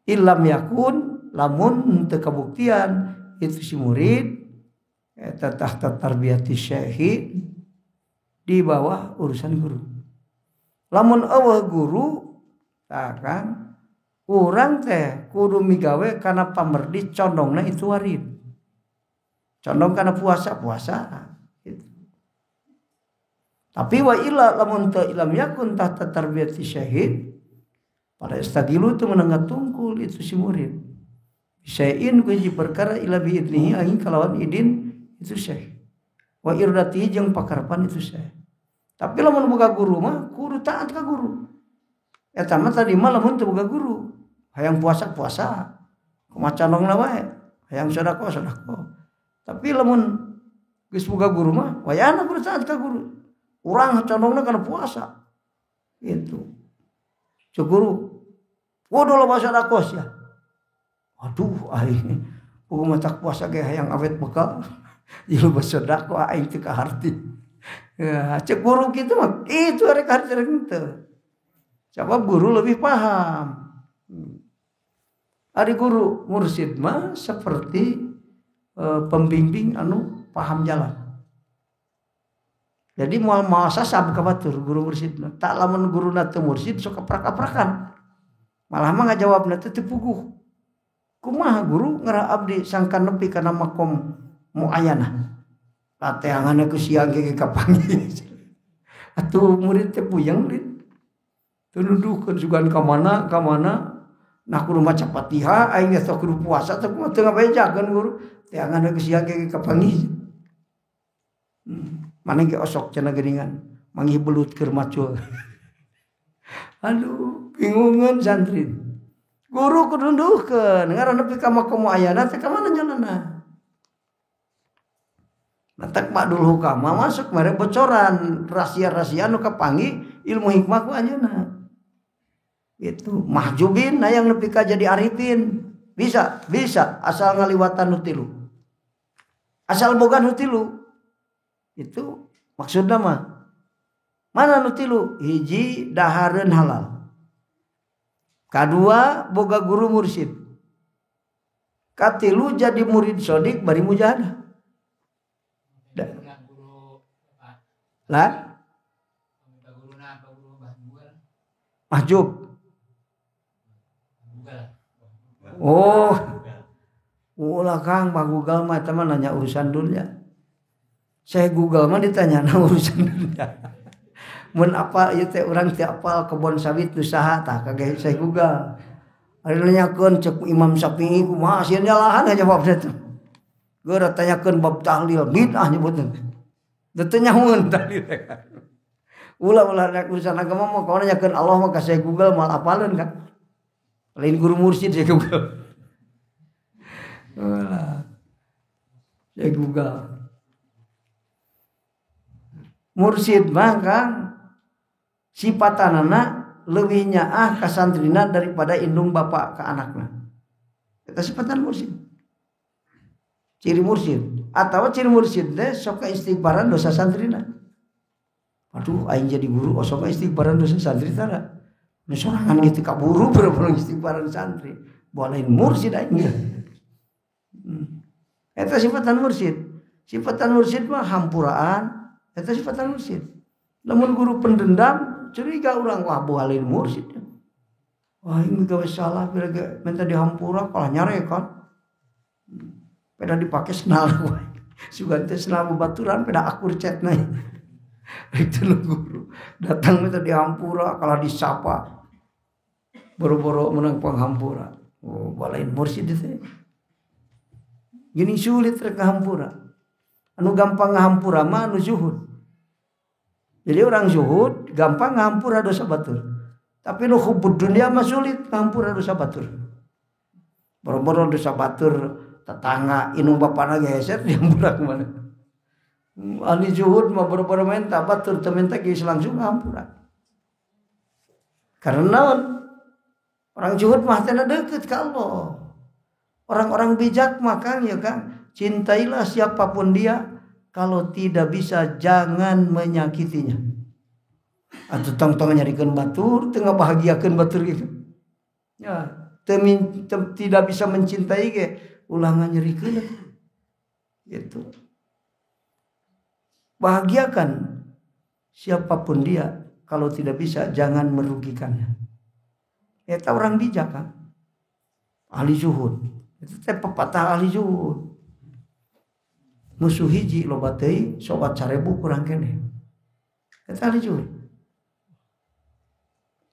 ilam yakun lamun teu kabuktian itu si murid eta tahta tarbiyati syekhi di bawah urusan guru. Lamun eueuh guru tah kan urang teh kudu migawe kana pamerdi condongna itu warid. Condong kana puasa puasa gitu. Tapi wa illa lamun teu ilam yakun tahta tarbiyati syekhi pada istagilu itu menengah tungkul itu si murid. Bisain kunci perkara ila biidnihi angin kalawan idin itu syekh. Wa irdatihi jeung pakarpan itu syekh. Tapi lamun boga guru mah kudu taat ka guru. Eta mah tadi mah lamun teu boga guru. Hayang puasa puasa. Kumaha condongna wae. Hayang sedekah sedekah. Tapi lamun geus boga guru mah wayahna kudu taat ka guru. Urang condongna kana puasa. Gitu. Cek guru, waduh loba sedekah ya. Aduh aing puguh matak puasa ge hayang awet bekal. Ieu loba sedekah aing teu kaharti. Ya, cek guru kitu mah itu rek harti rek henteu. Sabab guru lebih paham. Ari guru mursyid mah seperti pembimbing anu paham jalan. Jadi moal mawa sasab ka batur guru mursyid mah. Tak lamun guruna teu mursyid sok aprak-aprakan. Malah mah ngajawabna teh teu puguh. Kumaha guru ngerah abdi sangkan nepi kana makom muayanah. Lateanganna ku siang ge kapanggih. Atuh murid teh puyeng murid. Teu nuduhkeun sugan ka mana ka mana. Nah kudu maca Fatihah aing geus kudu puasa teh kumaha teu ngabejakeun guru. Teanganna ku siang ge kapanggih. Mana ge osok cenah geuningan manggih belut keur macul. Aduh, bingungeun santri. Guru kudu nunduhkeun ngaran nepi ka makom ayana teh ka mana jalanna. Matak Ba'dul Hukama masuk mere bocoran rahasia-rahasia nu kapanggih ilmu hikmah ku anjeunna. Itu mahjubin hayang nepi ka jadi arifin. Bisa, bisa asal ngaliwatan nu tilu. Asal boga nu tilu. Itu maksudna mah. Mana nu tilu? Hiji dahareun halal. Kadua boga guru mursyid. Katilu jadi murid sodik bari mujahadah. Lah? Mahjub. Oh. Ulah Kang, Pak Google mah eta mah nanya urusan dunia. Saya Google mah ditanya urusan dunia. Mun apa ieu teh urang teu apal kebon sawit nu saha tah kage saya Google. Ari nanyakeun cek Imam Syafi'i kumaha sieun nyalahan ngajawabna teh. Geura tanyakeun bab tahlil bid'ah nyebutna. Teu nyahoeun tahlil. Ulah-ulah rek urusan agama mah kalau nanyakeun Allah mah ka saya Google moal apaleun kan. Lain guru mursyid saya Google. Ulah. Saya Google. Mursyid mah Kang sipatanana leuwih nyaah ka santrina daripada indung bapak ka anakna. Eta sipatan mursyid. Ciri mursyid atau ciri mursyid teh sok istighfaran dosa santrina. Aduh aing jadi guru sok istighfaran dosa santri tara. Nu sorangan gitu kaburu boro-boro istighfaran santri. Boh lain mursyid aing. Eta sifatan mursyid. Sifatan mursyid mah hampuraan, eta sifatan mursyid. Lamun guru pendendam curiga urang wah boh lain mursyid. Wah ini gawe salah bila minta dihampura kalah nyarekan. Peda dipake senal wae. Sugan teh senal babaturan peda akur chatna. Itu guru datang minta dihampura kalah disapa. Boro-boro menang panghampura. Oh, balain mursyid teh. Gini sulit rek ngahampura. Anu gampang ngahampura mah anu zuhud. Jadi orang zuhud gampang ngahampura dosa batur. Tapi nu hubbud dunia mah sulit ngahampura dosa batur. Boro-boro dosa batur tetangga inung bapana geser dihampura kumaha. Ahli zuhud mah boro-boro menta batur teu menta geus langsung ngahampura. Karena orang zuhud mah teh deukeut ka Allah. Orang-orang bijak mah Kang ya Kang, cintailah siapapun dia, kalau tidak bisa jangan menyakitinya. Atau tong-tong nyarikeun batur, teu ngabahagiakeun batur gitu. Ya, tidak bisa mencintai ge ulah nganyerikeun gitu. Bahagiakan siapapun dia, kalau tidak bisa jangan merugikannya. Eta orang bijak kan. Ahli zuhud. Itu teh pepatah ahli zuhud. Musuh hiji loba teuing sobat 1000 kurang keneh. Eta ahli zuhud.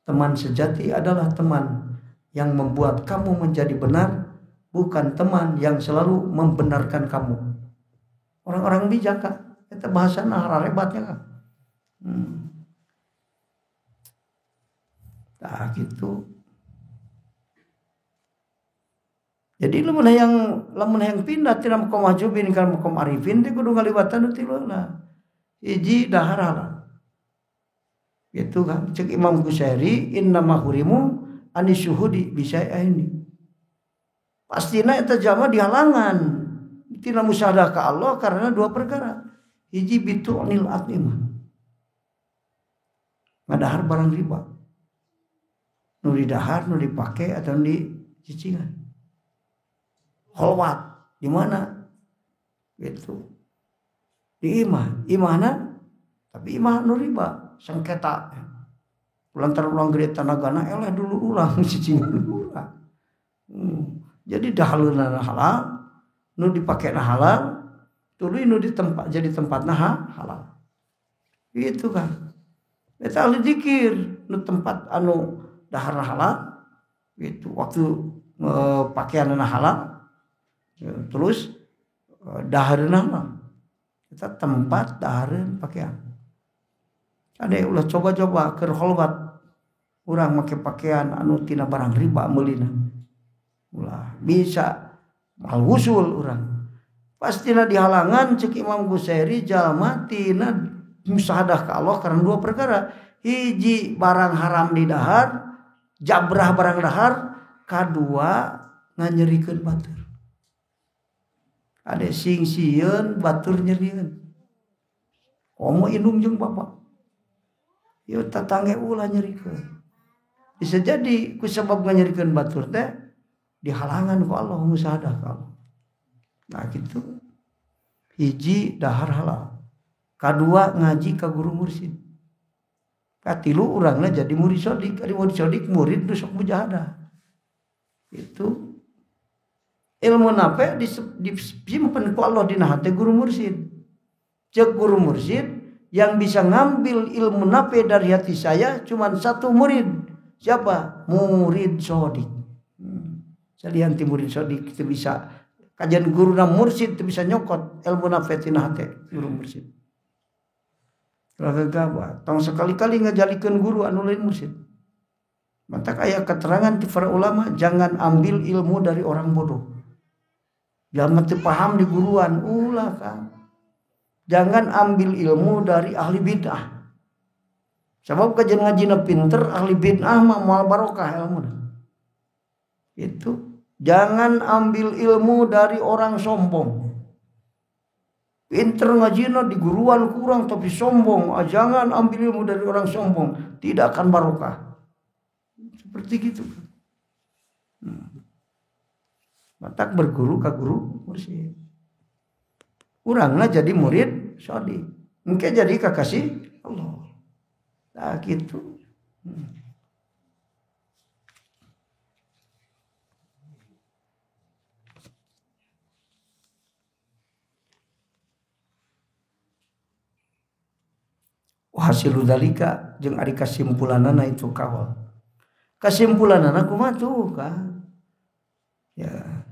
Teman sejati adalah teman yang membuat kamu menjadi benar, bukan teman yang selalu membenarkan kamu. Orang-orang bijak kan. Eta bahasana hebatnya kan. Nah gitu. Jadi lamun hayang pindah tina maqam mahjubin ka maqam arifin teh kudu ngaliwatan nu tilu lah. Hiji dahar halal. Gitu kan. Cek Imam Ghazali innama hurimu anisyuhudi bisyai'aini. Pastina eta jalma dihalangan tina musyahadah ka Allah karena dua perkara. Hiji bitu'nil atmimah. Ngadahar barang riba. Nu didahar, nu dipake atau nu dicicingan. Kholwat di mana? Gitu. Di imah, imahna tapi imah nu riba, sengketa. Lantaran ulang gede tanagana eleh dulu ulang cicingan ulang. Jadi dahaleunana halal, nu dipakena halal, tuluy nu di tempat jadi tempatna halal. Gitu kan. Eta ahli zikir nu tempat anu daharna halal gitu, waktu pakaianna halal. Terus dahareun halal. Eta tempat dahareun pakaian. Ade ulah coba-coba keur kholwat urang make pakaian anu tina barang riba meulina. Ulah bisa mal wusul urang. Pastina dihalangan cek Imam Ghazali jalma tina musyahadah ka Allah karena dua perkara. Hiji barang haram di dahar, jabrah barang dahar, kadua nganyerikeun batur. Ade sing sieun batur nyerieun. Komo indung jeung bapak. Ieu tatangge ulah nyerikeun. Bisa jadi ku sabab nganyerikeun batur teh dihalangan ku Allah musyahadah ka Allah. Nah gitu. Hiji dahar halal. Kadua ngaji ka guru mursyid. Katilu urangna jadi murid sodik. Ari murid sodik murid nu sok mujahadah. Itu ilmu nape disimpen ku Allah dina hate guru mursyid. Cek guru mursyid yang bisa ngambil ilmu nape dari hati saya cuman satu murid. Siapa? Murid sodik. Salian ti murid sodik teu bisa kajian guru na mursyid teu bisa nyokot ilmu nape tina hate guru mursyid. Gagabah, tong sekali-kali ngajalikeun guru anu lain mursyid. Matak aya keterangan ti para ulama jangan ambil ilmu dari orang bodoh. Jangan teu paham di guruan, ulah kan. Jangan ambil ilmu dari ahli bid'ah. Sebab kajian ngajina pinter ahli bid'ah mah moal barokah ilmuna. Itu. Jangan ambil ilmu dari orang sombong. Pinter ngajina di guruan kurang tapi sombong. Ah, jangan ambil ilmu dari orang sombong, tidak akan barokah. Seperti gitu. Matak berguru ka guru mursyid. Urangna jadi murid shadiq. Engke jadi kakasih Allah. Nah gitu. Hasilu dalika jeung ari kasimpulanana itu kawal. Kasimpulanana kumaha tuh kan? Ya.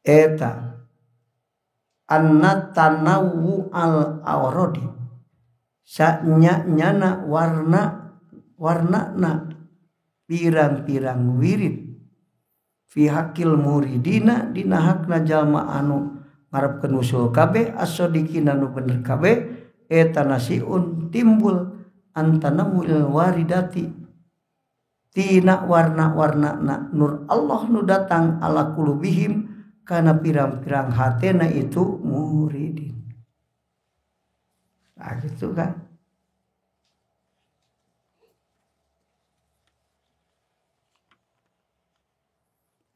Eta anna tanawu al awradi sanya nyana warna warnana pirang-pirang wirid fi hakil muridina dina hakna jalma anu ngarepkeun usul kabeh as-sadiqina nu bener kabeh eta nasiun timbul antanawul waridati tina warna-warna nur Allah nu datang ala kulubihim kana pirang-pirang hatena itu muridin. Nah gitu kan.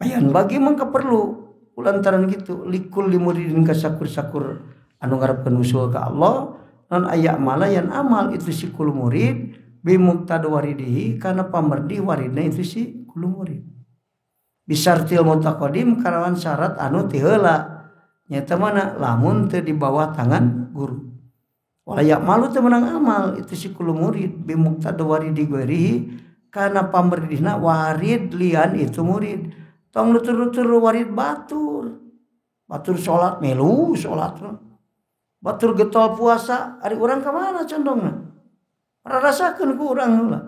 Ayan bagi mangka perlu lantaran gitu likul limuridin kasakur-sakur anu ngarepkeun usul ka Allah non aya amala yan amal itu si kul murid bi muqtada waridihi kana pamerdi waridna itu si kul murid bisartil mutaqaddim kalawan syarat anu ti heula nyata mana lamun teu di bawah tangan guru wala malu teu meunang amal itu si kul murid bi muqtada waridi ghairihi kana pamerdihna warid lian itu murid. Tong nutur-nutur warid batur. Batur salat melu salat. Batur getol puasa ari urang ka mana condongna? Rarasakeun ku urang heula.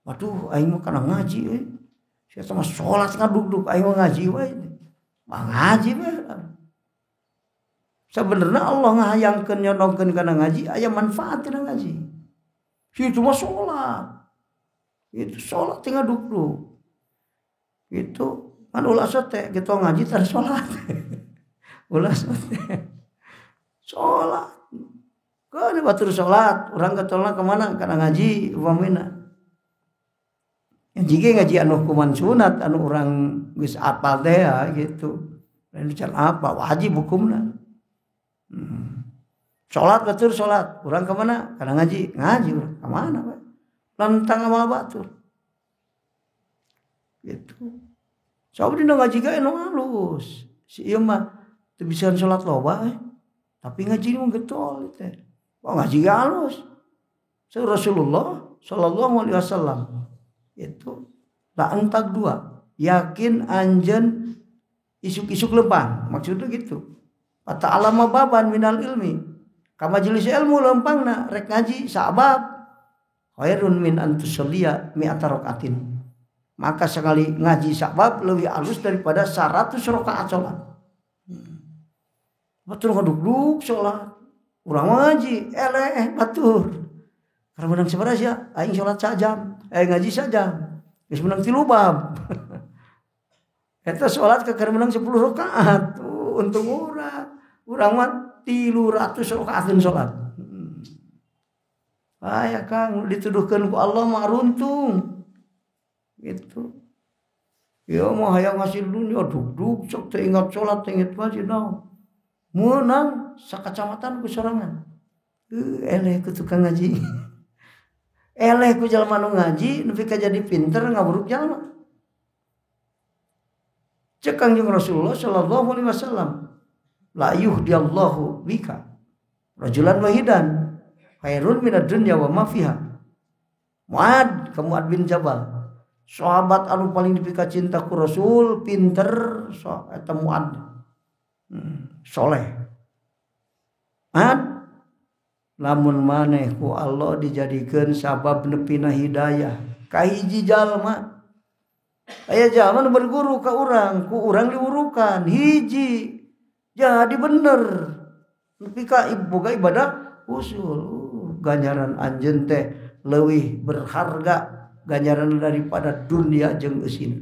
Waduh aing mah kana ngaji euy. Sia mah salat ngadugdug aing mah ngaji wae. Mah ngaji we. Sebenarnya Allah ngahayangkeun nyondongkeun kana ngaji aya manfaat tina ngaji. Situ mah salat. Itu salat teh ngadugdug. Itu kan ulah sote gitu ngaji tar salat. Ulah sote. Salat. Keun batur salat, urang getolna ka mana? Kana ngaji upamina. Ngaji ge ngaji anu hukuman sunat anu urang geus apal teh ya gitu. Lain can apa wajib hukumna. Salat batur salat, urang ka mana? Kana ngaji, ngaji urang ka mana we? Lantang amal batur. Gitu. Coba dina ngaji ge anu halus. Si ieu mah teu bisa salat loba tapi ngaji mah getol teh. Wah ngaji ge halus. Rasulullah sallallahu alaihi wasallam itu la entak dua, yakin anjeun isuk-isuk lempang, maksudnya gitu. Pata alama baban minal ilmi. Ka majelis ilmu lempangna rek ngaji sabab khairun min antusalliya mi'ata rakaatin. Maka sekali ngaji sabab lebih halus daripada 100 rakaat sholat. Batur ngadugdug sholat. Urang ngaji, eleh batur. Karena menang sabaraha sia? Aing sholat sajam, ngaji sajam. Geus menang 3 bab. Eta sholat keur menang 10 rakaat. Untung urang. Urang mah 300 rakaateun sholat. Aya Kang dituduhkeun ku Allah mah runtung. Gitu. Ya mah hayang hasil dunia dugdug sok teu ingat salat teu ingat masjid naon. Meunang sakacamatan ku sorangan. Eleh ku tukang ngaji. Eleh ku jalma nu ngaji nepi ka jadi pinter ngaburuk jalma. Cek Kangjeng Rasulullah sallallahu alaihi wasallam, la yuhdiyallahu bika rajulan wahidan khairun minad dunya wa ma fiha. Muad, ka Muad bin Jabal. Sahabat anu paling dipika cinta ku Rasul, pinter, so, eta Muad. Soleh. Ad lamun maneh ku Allah dijadikeun sabab nepina hidayah ka hiji jalma. Aya jalma nu berguru ka urang, ku urang diurukan hiji. Jadi bener. Nepi ka boga ibadah usul. Ganjaran anjeun teh leuwih berharga ganjaran daripada dunia jeung eusina.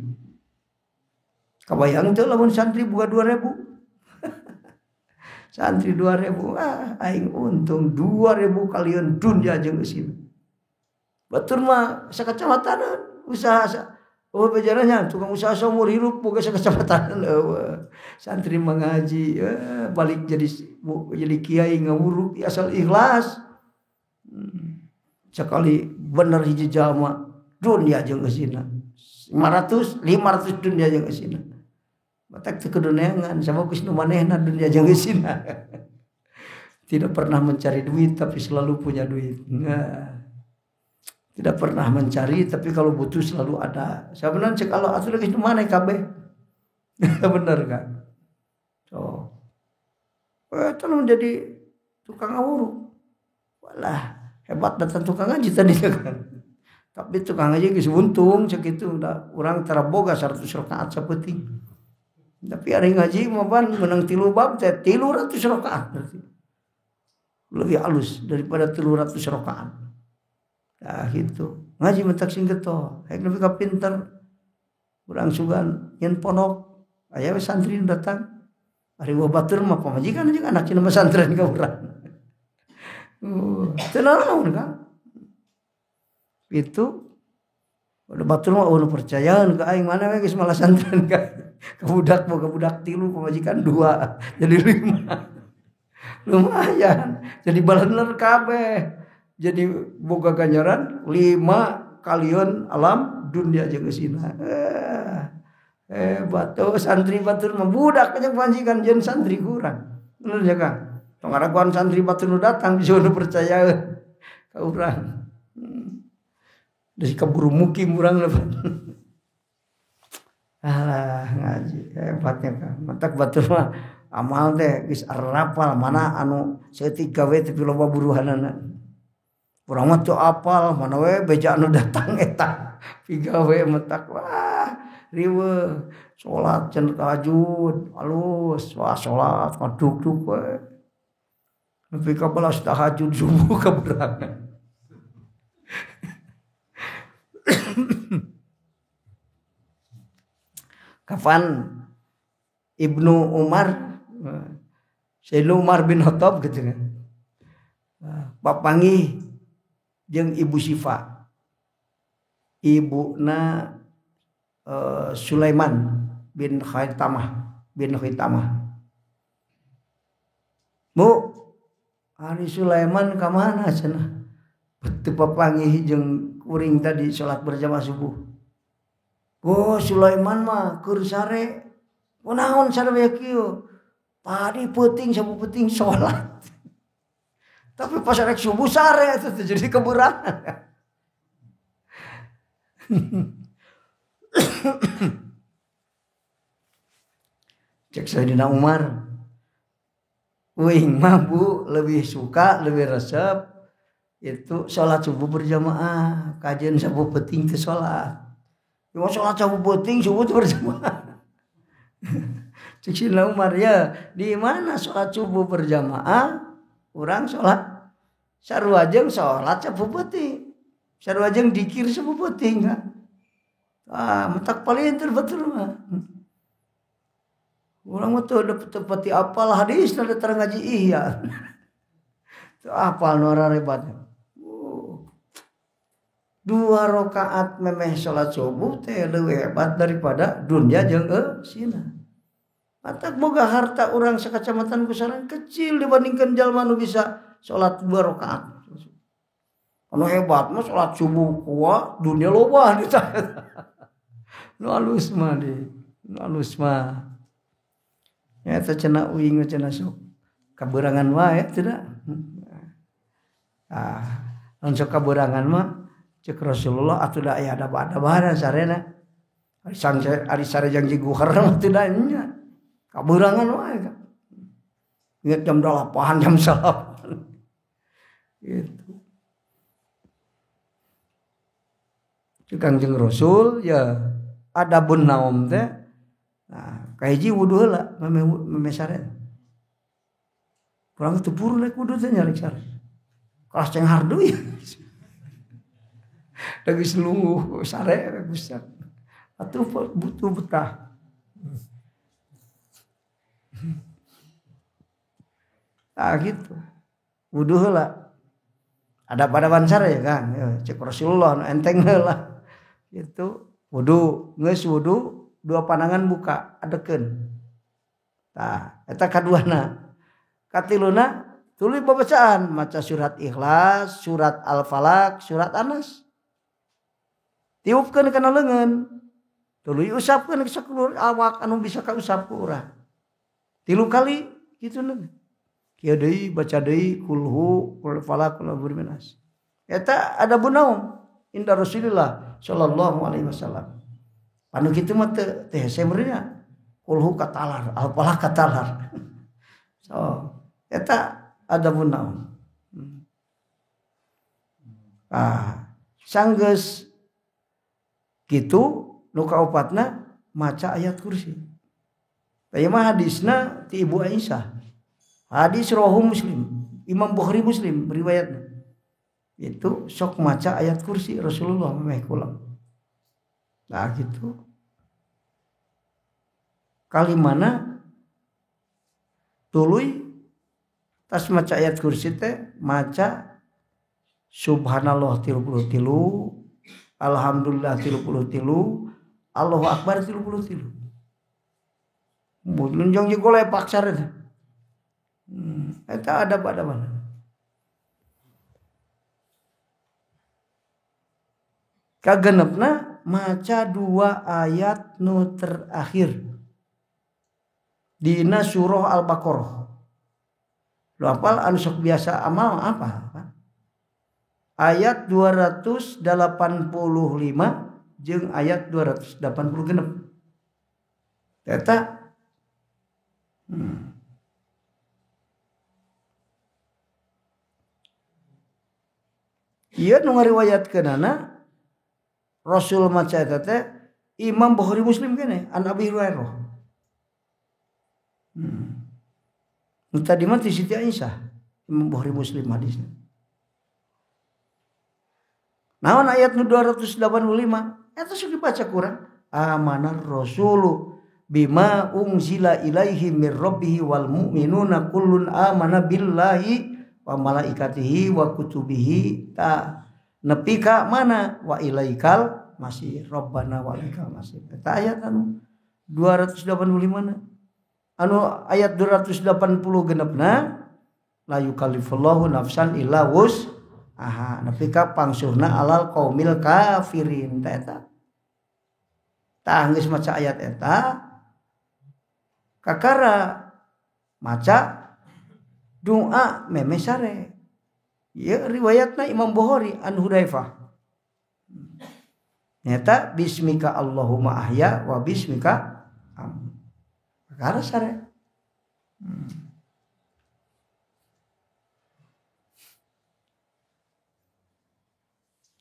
Kabayang teu lamun santri boga 2000. Santri 2000, ah aing untung 2000 kalian dunia jeung eusina. Batur mah sakacamatan usaha oh bejaranya tukang usaha seumur hirup boga sakacamatan eueuh. Santri mengaji balik jadi kiai ngawuruk asal ikhlas. Sekali bener hiji jalma dunia jeung eusina. 500 dunia jeung eusina. Batak teu kuduneangan sabab geus nu manehna dunia jeung eusina. Tidak pernah mencari duit tapi selalu punya duit. Nah. Tidak pernah mencari tapi kalau butuh selalu ada. Sebenarnya cek Allah atuh geus nu maneh kabeh. Bener kan? So. Eta nu jadi tukang ngawuruk. Walah, hebat datang tukang ngaji tadi kan. Tapi tukang ngaji geus untung cek itu udah urang tara boga 100 rakaat sapeuting. Tapi ari ngaji mah ban menang 3 bab teh 300 rakaat berarti. Lebih halus daripada 300 rakaat. Nah gitu. Ngaji mentak sing getol, hayang nepi ka pinter. Urang sugan nyen pondok, aya we santri nu datang. Ari batur mah pamajikan jeung anak cenah pesantren ka urang. Teu naon kan. Itu udah batur mah eueuh percayaan ka aing mana we geus malah santren ka. Ka budak boga budak 3 pamajikan 2 jadi 5. Lumayan. Jadi balener kabeh. Jadi boga ganjaran 5 kalian alam dunia jeung eusina. Hebat tuh santri batur mah budak jeung pamajikan jeung santri kurang. Bener ya Kang? Tong ngaraguan santri batur nu datang bisa nu percaya ka urang. Dari keburu mukim urang lebat. Alah ngaji hebatnya Kang. Matak batur mah amal teh geus arapal mana anu saeutik gawe tapi loba buruhanana. Urang mah teu apal mana we beja anu datang eta pigawe matak wah riweuh salat cenah tahajud alus wah salat ngaduk-duk we nepi ka belas tahajud subuh kaberangan. Kapan Ibnu Umar Sayyidina Umar bin Khattab gitu kan papanggih jeung Ibu Sifa ibuna Sulaiman bin Khaitamah. Bu, ari Sulaiman ka mana cenah? Teu papanggih jeung kuring tadi salat berjamaah subuh. Oh, Sulaiman mah keur sare. Kunaon sare we kieu? Tadi peuting sabu peuting salat. Tapi pas rek subuh sare itu jadi keberangan. Cek Sayyidina Umar, uing mah Bu lebih suka lebih resep itu sholat subuh berjamaah, kajian subuh penting teh sholat. Cuma sholat subuh penting subuh berjamaah. Cek Sayyidina Umar ya, di mana sholat subuh berjamaah? Urang sholat sarua jeung sholat sabu peuting. Sarua jeung dikir sabu peuting kan. Ah, mentak palinter betul mah. Urang mah teu pati apal hadis da tara ngaji ihya. Teu apal nu rarebat. 2 rakaat memeh salat subuh teh leuwih hebat daripada dunia jeung eusina. Matak boga harta urang sakacamatan kusaran kecil dibandingkan jalma nu bisa salat 2 rakaat. Anu hebat mah salat subuh kuat dunia loba di Nu alus mah di, nu alus mah. Eta cenah uing cenah sok kaberangan wae tidak. Ah, lamun sok kaberangan mah cek Rasulullah atuh da aya ada-ada sarena. Ari sare jang jiguher mah teu da nya. Kaberangan wae kan. Ingat jam 8, jam 9. Gitu. Kangjeng Rasul ya adabun naum teh. Nah, kahiji wudu heula meme sare. Kurang teu puru rek wudu teh nyarek sare. Kelas ceng hardu ya. Da geus lungguh sare geus. Atuh butuh betah. Tah gitu. Wudu heula. Ada pada bansar ya Kang, cek Rasulullah nu enteng heula. Gitu. Wudu, geus wudu dua panangan buka adekeun. Tah, eta kaduana. Katiluna tuluy babacaan maca surat Ikhlas, surat Al-Falaq, surat An-Nas. Tiupkeun kana leungeun. Tuluy usapkeun ka sakulur awak anu bisa kausap ku urang. 3 kali kitu na. Kieu deui baca deui kulhu, kul falaq, kul a'udzu birabbil. Eta ada bunaum inda Rasulillah sallallahu alaihi wasallam. Anu kitu mah teu hese meureunna. Kulhu katalar, al-falaq katalar. So, eta ada bunaum. Ah, sanggeus kitu nu kaopatna maca ayat kursi. Tah ieu mah hadisna ti Ibu Aisyah. Hadis rawahu Muslim, Imam Bukhari Muslim riwayatna. Itu sok maca ayat kursi Rasulullah memeh kulam. Nah gitu. Kalimana tuluy tas maca ayat kursi teh maca subhanallah 33, alhamdulillah 33, Allahu akbar 33. Mun jong jeung golek paksar teh. Eta ada pada mana? Kagenepna maca 2 ayat nu terakhir dina surah Al-Baqarah. Lu apal anu sok biasa amal apa? Ayat 285 jeung ayat 286. Eta ieu nu ngariwayatkeunana Rasul maca eta teh Imam Bukhari Muslim keneh an Abi Hurairah. Nu tadi mah ti Siti Aisyah Imam Bukhari Muslim hadisna. Naon ayat nu 285 eta sok dibaca kurang amanar rasulu bima unzila ilaihi mir rabbih wal mu'minuna kullun amana billahi wa malaikatihi wa kutubihi ta nepi ka mana wa ilaikal masih rabbana wa ilaikal masih. Eta ayat anu 285 na. Anu ayat 280 genepna la yukallifullahu nafsan illa wus aha nepi ka pangsuhna alal qaumil kafirin ta eta. Tah geus maca ayat eta kakara maca doa meme sare. Ya riwayatna Imam Bukhari an Hudzaifah. Nyata bismika Allahumma ahya wa bismika am. Kakara sare.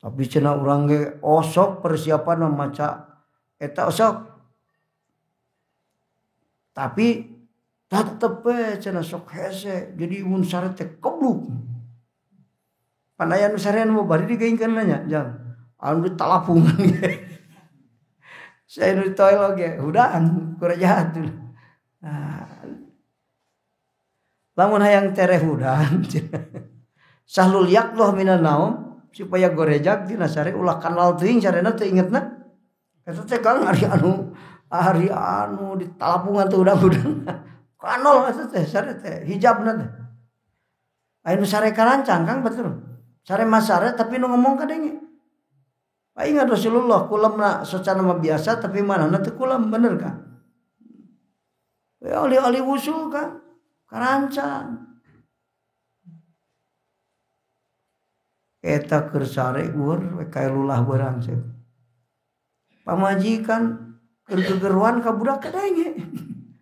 Tapi cenah urang ge osok persiapan memaca eta osok. Tapi tetep we cenah sok hese jadi mun sare teh kebluk. Pandayan sarean mah bari digeingkeun nya jang. Anu ditalapungan ge. Saya nu ditoel oge hudang kurang jahat. Nah, lamun hayang tereh hudang sahlul yaqlah minan naum supaya gorejag dina sare ulah kanal teuing sarena teu ingetna. Eta teh Kang ari anu ditalapungan teh hudang-hudang. Kanol eta teh sare teh hijabna teh. Aya nu sare karancang Kang betul. Sare mah sare tapi nu ngomong kadenge. Ingat Rasulullah kulamna secara mah biasa tapi manahna teu kulam bener Kang. Ya ali-ali wusul Kang karancang. Eta keur sare gueur we kae lulah beurang seup. Pamajikan keur gegeruan ka budak kadenge.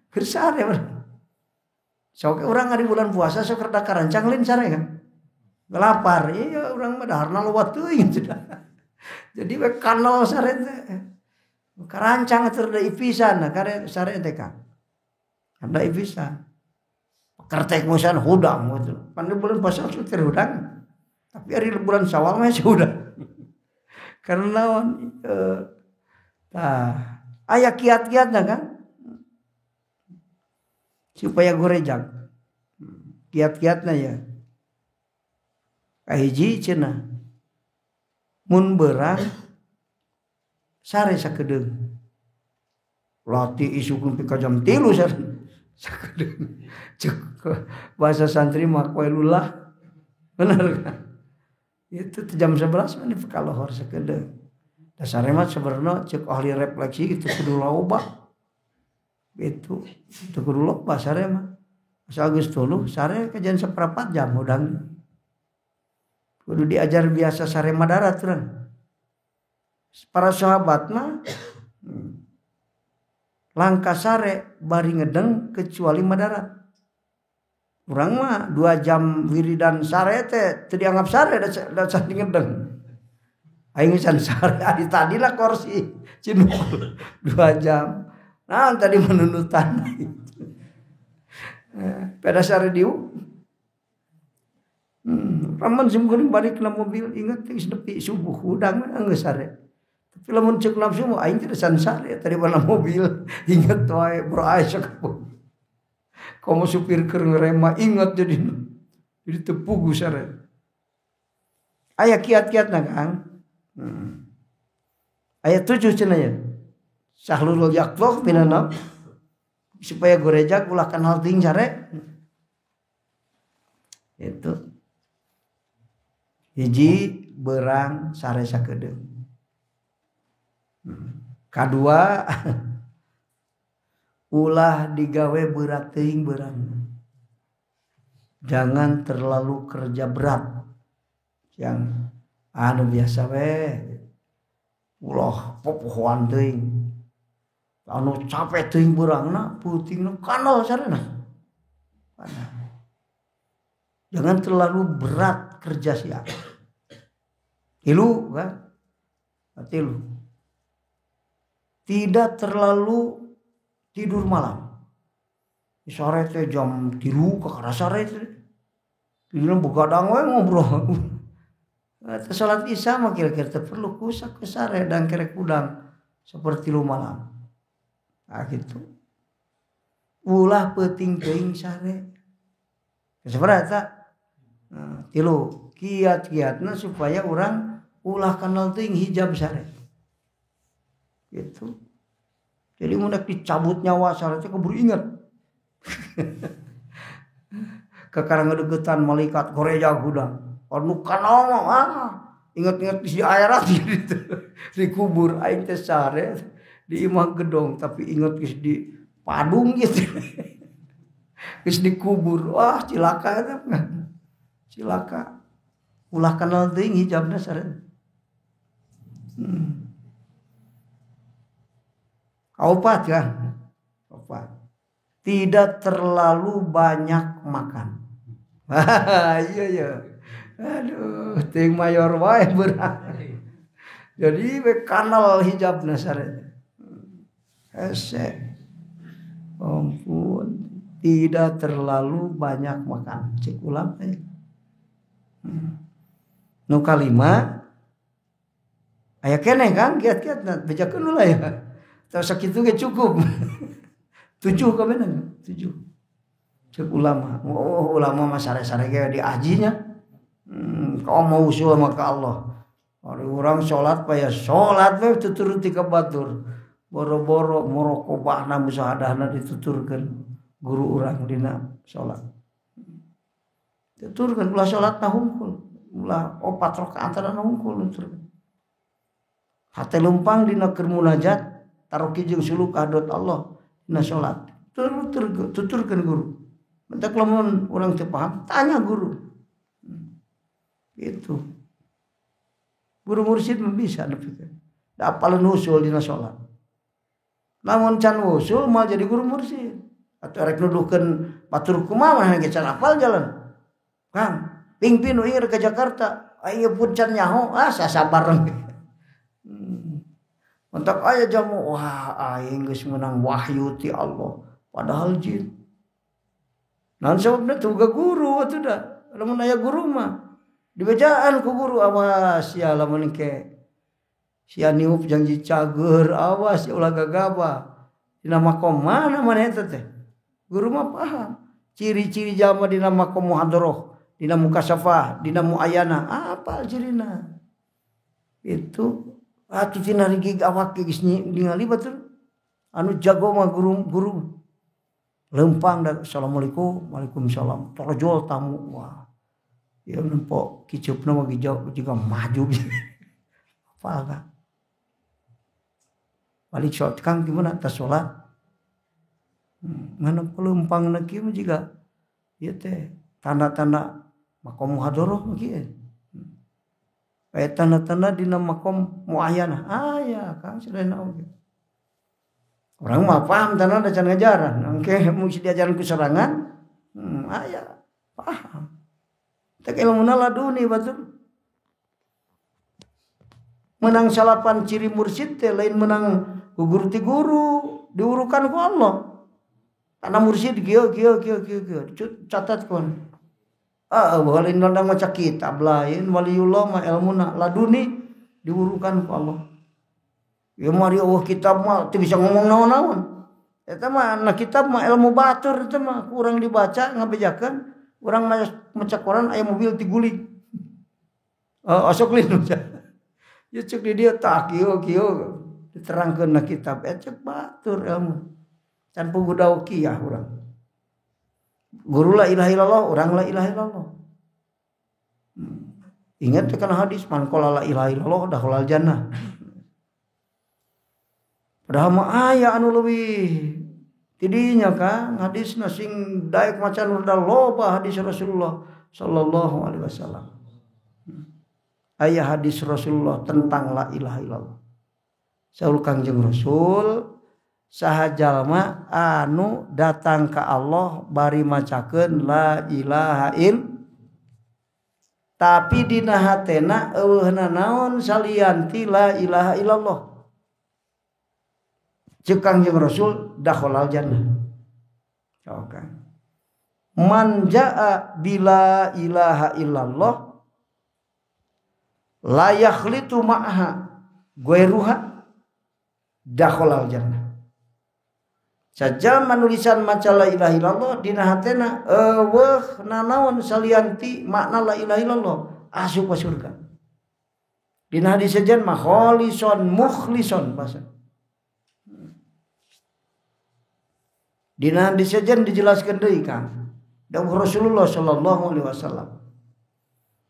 Keur sare sok urang ari bulan puasa sok rada karancang lain sare kan. Gelapar iya urang mah daharna loba teuing sudah. Jadi we kanal sare teh. Karancang teh rada ipisan kare sare teh Kang. Rada ipisan. Kertek musan hudang gitu. Pan bulan puasa sok teu hudang. Tapi ari bulan Syawal mah sudah. Karena naon tah aya kiat-kiatna kan. Supaya gorejag. Kiat-kiatna ya. Kahiji cenah. Mun berang sare sakedeung. Latih isuk nepi ka jam 3 sare sakedeung. Cek bahasa santri mah koelullah. Bener kan? Itu jam 11 mah nepi ka lohor sakedeung. Dasare mah sebenarnya cek ahli refleksi itu kudu loba. Itu kudu loba sare mah. Asal geus tuluh sare ka jam 1/4 jam hudang. Kudu diajar biasa sare madarat urang. Para sahabat mah langka sare bari ngedeng kecuali madarat. Urang mah 2 jam wiridan sare teh teu dianggap sare da can ngedeng. Aing can sare adi tadi lah kursi cinukul 2 jam. Nah tadi menunutan. Pada sare diu. Raman sim kuring balik na mobil ingat geus nepi subuh hudang geus sare. Tapi lamun ceuk nafsu mah aing teh can sare tadi mana mobil ingat wae bro aya sakapun. Komo supir keur ngerema ingat jadi teu puguh sare. Aya kiat-kiatna Kang. Ayat 7 cenah ya. Sahlul yaqdh minana supaya gorejak ulah kanal ting sare. Itu. Hiji berang sare sakedeung. Kadua ulah digawe berat teuing berang. Jangan terlalu kerja berat. Yang anu biasa we. Ulah popohoan teuing. Anu capek teuing beurangna, peutingna kanal sarena. Jangan terlalu berat kerja siang. Tilu kan? Tilu. Tidak terlalu tidur malam. Sore teh jam 3 kakara sare teh. Tidurna begadang we ngobrol. Salat isya mah kira-kira teu perlu kusak ke sare dan kerek udang seperti lu malam. Nah gitu. Ulah peuting teuing sare. Seberapa? Nah, tilu kiat-kiatna supaya orang ulah kanal teuing hijab sare. Gitu. Jadi mun dicabut nyawa sare teh keburu inget. Kakarang ngedegetan malaikat goreja hudang. Anu kanal mah inget-inget di akhirat gitu. Dikubur aing teh sare di imah gedong tapi inget geus di padung gitu. Geus dikubur, wah cilaka eta kan. Cilaka. Ulah kanal teuing hijabna sare. Kaopat kan? Kaopat. Tidak terlalu banyak makan. Iya ya. Aduh, ting mayor wae beurang. Jadi we kanal hijabna sare. Hese. Ampun, tidak terlalu banyak makan. Cek ulama ya. Nu kalima aya keneh kan kiat-kiatna bejakeun ulah ya. Terus sakitu ge cukup. 7 kabenan, 7. Cek ulama. Oh, ulama mah sare-sare ge di ajinya. Kau mau usul maka Allah. Ari urang salat paya salat we tuturuti ka batur. Boro-boro muraqabahna musahadahna dituturkeun guru urang dina salat. Tuturkeun ulah salatna hungkul, ulah 4 rakaat na hungkul nuturkeun. Hate lumpang dina keur munajat taruki jeung suluk hadrat Allah dina salat. Tuturkeun guru. Mentak lamun urang teu paham tanya guru. Gitu. Guru mursyid mah bisa nepikeun. Da apaleun usul dina salat. Lamun can usul mah jadi guru mursyid. Atau rek nuduhkeun batur kumaha mah ge can apal jalan. Kang, pingpin nu ieu ke Jakarta, aing pun can nyaho, ah sasabar. Mentak aya jamu, wah aing geus meunang wahyu ti Allah, padahal jin. Naon sababna teu boga guru atuh da. Lamun aya guru mah dibejaan ku guru, awas ya lamun ke sia niup janji cager, awas ya ulah gagabah. Dina makom mana mana eta teh. Guru mah paham. Ciri-ciri jalma dina maqam muhadharah, dina mukasafah, dina muayana, apal cirina. Itu atuh tina rigig awak geus ningali batur. Anu jago mah guru lempang dan assalamualaikum, waalaikumsalam. Torjol tamu wah. Ya nempo kiceupna mah juga maju. Apal kan. Balik sholat kang gimana tas sholat. Mana pelempang na kieu mah jiga ieu teh tanda-tanda maqam muhadharah mah kieu. Aya tanda-tanda dina maqam muayyanah. Aya kang sadayana oge. Urang mah paham tanda can ngajaran. Engke mung diajaran ku sorangan, aya paham. Teh ilmuna laduni batur. Menang salapan ciri mursyid teh lain menang ku guru ti guru, diurukan ku Allah. Tanah mursyid kieu kieu kieu kieu kieu catat kon. Ah lain nondang maca kitab lain waliullah mah ilmuna laduni diurukan ku Allah. Ya mari Allah kitab mah teu bisa ngomong naon-naon. Eta mah na kitab mah ilmu batur eta mah kurang dibaca ngabejakeun, urang maca Quran aya mobil tiguling. Osok lin. Ya cek di dieu tah kieu kieu diterangkeun na kitab eta cek batur ilmu. Can puguh daukiyah urang. Guru la ilaha illallah, urang la ilaha illallah. Ingat kana hadis man qala la ilaha illallah dakhalal jannah. Padahal mah aya anu leuwih tidinya kan hadisna sing daek maca nu loba hadis Rasulullah sallallahu alaihi wasallam. Aya hadis Rasulullah tentang la ilaha illallah. Saur Kangjeng Rasul saha jalma anu datang ka Allah bari macakeun la ilaha ill tapi dina hatena eueuhna naon salianti la ilaha illallah. Ceuk Kangjeng Rasul dakhalal jannah. Oke. Man jaa bila ilaha illallah la yakhlitu ma'aha ghairuha dakhalal jannah. Sajalma nulisan maca la ilaha illallah dina hatena eueuh nanaon salianti makna la ilaha illallah asup ka surga. Dina hadis sejen mah kholison mukhlison bahasa. Dina hadis sejen dijelaskeun deui Kang. Dawuh Rasulullah sallallahu alaihi wasallam.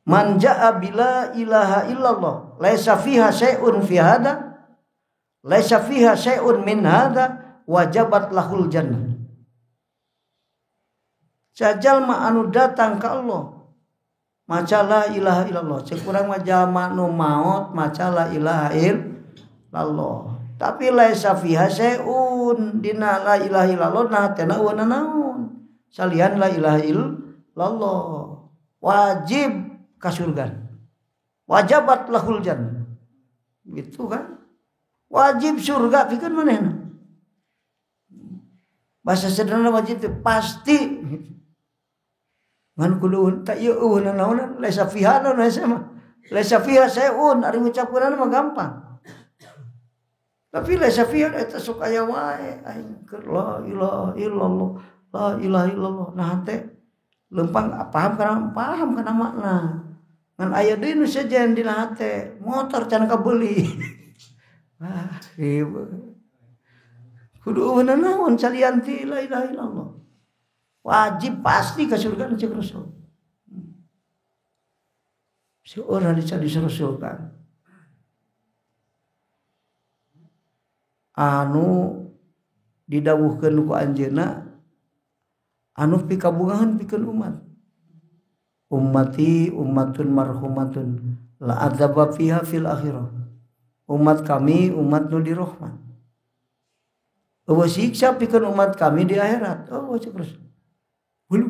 Man jaa bila ilaha illallah laisa fiha syai'un fi hada laisa fiha syai'un min hada wajabat lahul jannah. Sajalma anu datang ka Allah maca la ilaha illallah. Cek urang mah jalma nu maot maca la ilaha illallah. Tapi laisa fiha syai'un dina la ilaha illallah nah tena eueuh naon. Salian la ilaha illallah. Wajib ka surga. Wajabat lahul jannah. Gitu kan? Wajib surga pikeun manehna. Bahasa sederhana wajib itu pasti. Ngan kudu tak ieu eueuh naonan laisa fiha naon mah. Laisa fiha syai'un ari ngucapkeunana mah gampang. Tapi laisa fiha eta sok aya wae aing keur la ilaha illallah, la ilaha illallah. Nah teh leumpang paham kana makna. Ngan aya deui nu sejen dina hate, motor can kabeuli. Wah, ribet. Kudu naon salianti la ilaha illallah. Wajib pasti ke surga cek Rasul. Seueur hadis Rasul kan. Anu didawuhkeun ku anjeunna anu pikabungahan pikeun umat. Ummati ummatun marhumatun la adzaba fiha fil akhirah. Umat kami umat nu dirahmat. Eueuh siksa pikeun umat kami di akhirat. Eueuh cek Rasul. Hulu.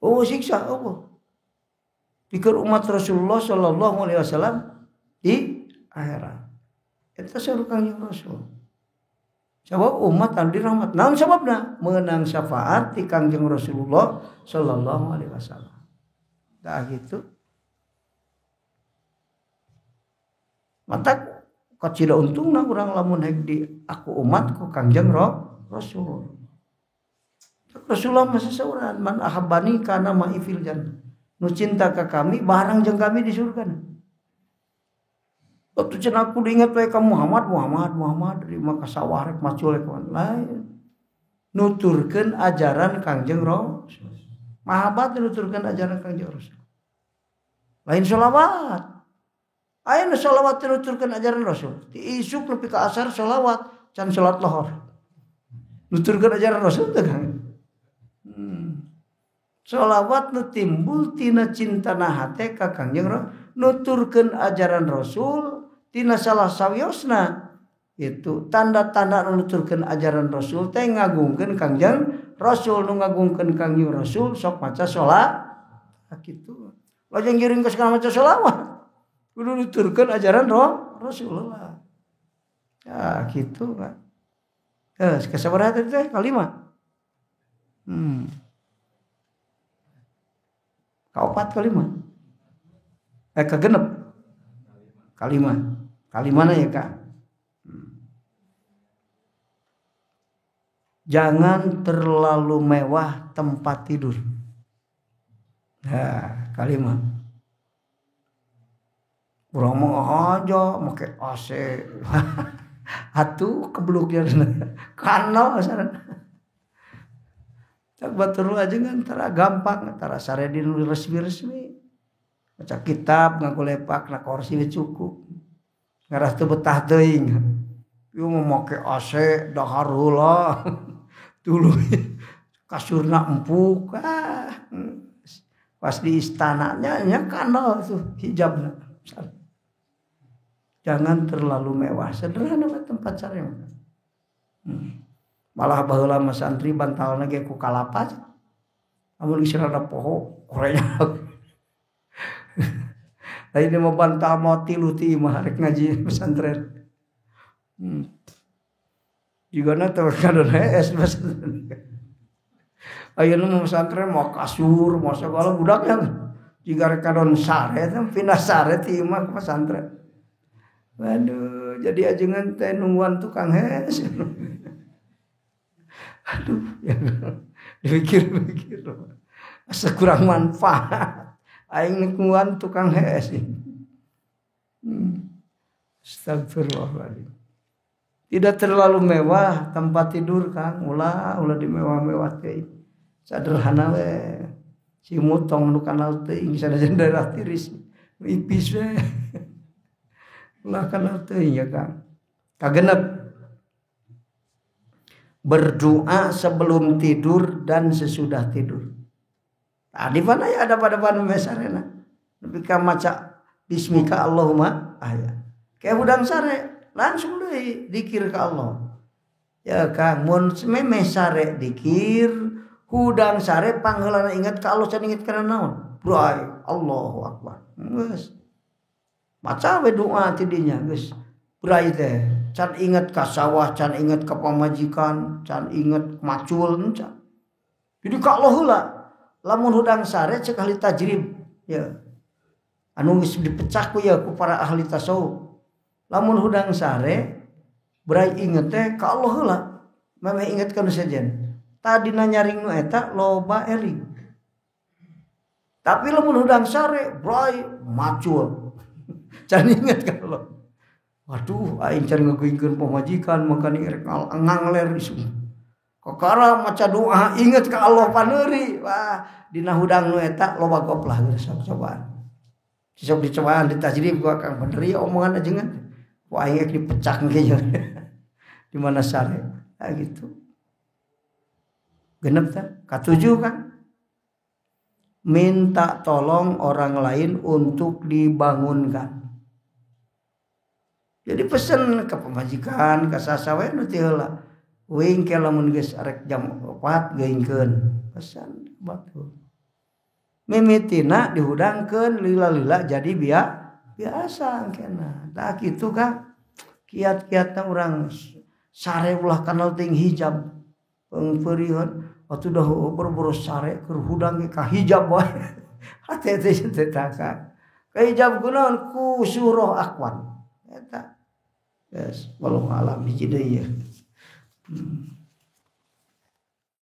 Eueuh siksa eueuh. Pikeun umat Rasulullah sallallahu alaihi wasallam di akhirat. Eta saur Kangjeng Rasul. Sabab umat anu dirahmat. Naon sababna? Meunang syafaat ti Kangjeng Rasulullah sallallahu alaihi wasallam. Tah gitu. Mata kacida untungna urang lamun hek di aku umat ku Kangjeng Rasul. Rasulullah mah sasauran man ahabbani kana ma'i fil jannah. Nu cinta ka kami barang jeung kami di surga. Waktu cenah aku diingat we ka Muhammad Muhammad Muhammad di mah ka sawah rek macul rek lain. Nuturkeun ajaran Kangjeng Rasul. Mahabat nuturkeun ajaran Kangjeng Rasul. Lain sholawat. Aya nu sholawat nuturkeun ajaran Rasul. Ti isuk nepi ka asar sholawat can salat lohor. Nuturkeun ajaran Rasul teh Kang. Sholawat nu timbul tina cintana hate ka Kangjeng Rasul, nuturkeun ajaran Rasul tina salah sawiosna. Itu tanda-tanda nuturkeun ajaran Rasul teh ngagungkeun Kangjeng Rasul, nu ngagungkeun Kangjeng Rasul sok maca sholawat kitu. Lajeng giring geus kana maca sholawat. Kudu nuturkeun ajaran Rasulullah. Ya kitu Pak. Geus kasabaraha teh kalima. Kaopat kalima. Kagenep. Kalima. Kalimana ya Kak? Jangan terlalu mewah tempat tidur. Nah, kalima. Urang mah aja make AC. Atuh kebluknya kanal saran. Tak batur aja kan tara gampang, tara sare di resmi-resmi. Maca kitab ngagolepak na kursi we cukup. Ngarah teu betah teuing. Ieu mah make AC dahar heula. Tuluy kasurna empuk. Ah. Pas di istananya nya kanal tuh hijabna. Jangan terlalu mewah, sederhana tempat sare. Malah baheula mah santri bantalna ge ku kalapa. Amun geus rada poho korenya. Lain mah bantal mau tilu ti imah rek ngaji pesantren. Jigana teh kadon hees pesantren. Ayeuna mah pesantren mau kasur, mau segala budaknya. Jiga rek kadon sare teh pindah sare ti imah ke pesantren. Waduh, jadi ajengan teh nungguan tukang hees. Aduh, ya, dipikir-pikir asa kurang manfaat. Aing nungguan tukang hees. Astagfirullahaladzim. Tidak terlalu mewah tempat tidur Kang, ulah ulah dimewah-mewah teh. Sederhana we. Simut tong nu kanal teuing sanajan daerah tiris. Ipis we. Ulah kanal teuing ya Kang. Kagenep. Berdoa sebelum tidur dan sesudah tidur. Tadi mana ya ada pada pada mesarena. Nepi ka maca bismika Allahumma ahya. Kayak hudang sare langsung deui dikir ka Allah. Ya Kang, mun memeh sare dikir, hudang sare pangheulana ingat ka Allah can ingat kana naon? Bray, Allahu akbar. Geus. Maca we doa ti dinya geus. Bray teh can ingat ka sawah, can ingat ka pamajikan, can ingat macul can. Jadi ka Allah heula. Lamun hudang sare cek ahli tajrib ya. Anu geus dipecah ku ya ku para ahli tasawuf. Lamun hudang sare bray inget teh ka Allah heula. Memeh inget ka nu sejen. Tadina nyaring nu eta loba eling. Tapi lamun hudang sare bray macul. Can inget ka Allah. Waduh, aing can ngeuingkeun pamajikan makani rek ngangler isu. Kakara maca doa inget ka Allah paneuri. Wah, dina hudang nu eta loba goplah geus sok cobaan. Sok dicobaan ditajrib ku Akang bener ya omongan ajengan. Ku aing rek dipecah engke di mana sare. Nah, gitu. Genep teh katujuh kan. Minta tolong orang lain untuk dibangunkan. Jadi pesen ke pemajikan, ka sasawe nu teu heula. Uing ke lamun geus arek jam 4 geuingkeun. Pesan batur. Mimitina dihudangkeun lila-lila jadi biasa engkena. Tah kitu Kang. Kiat-kiatna urang sare ulah kanal teuing hijab. Peungpeuriheun atuh dah boro-boro sare keur hudang ge ka hijab wae. Hate teh teh tah Kang. Ka hijab kunaon ku surah akwan. Eta. Yes, wallahu alam hiji deui ya.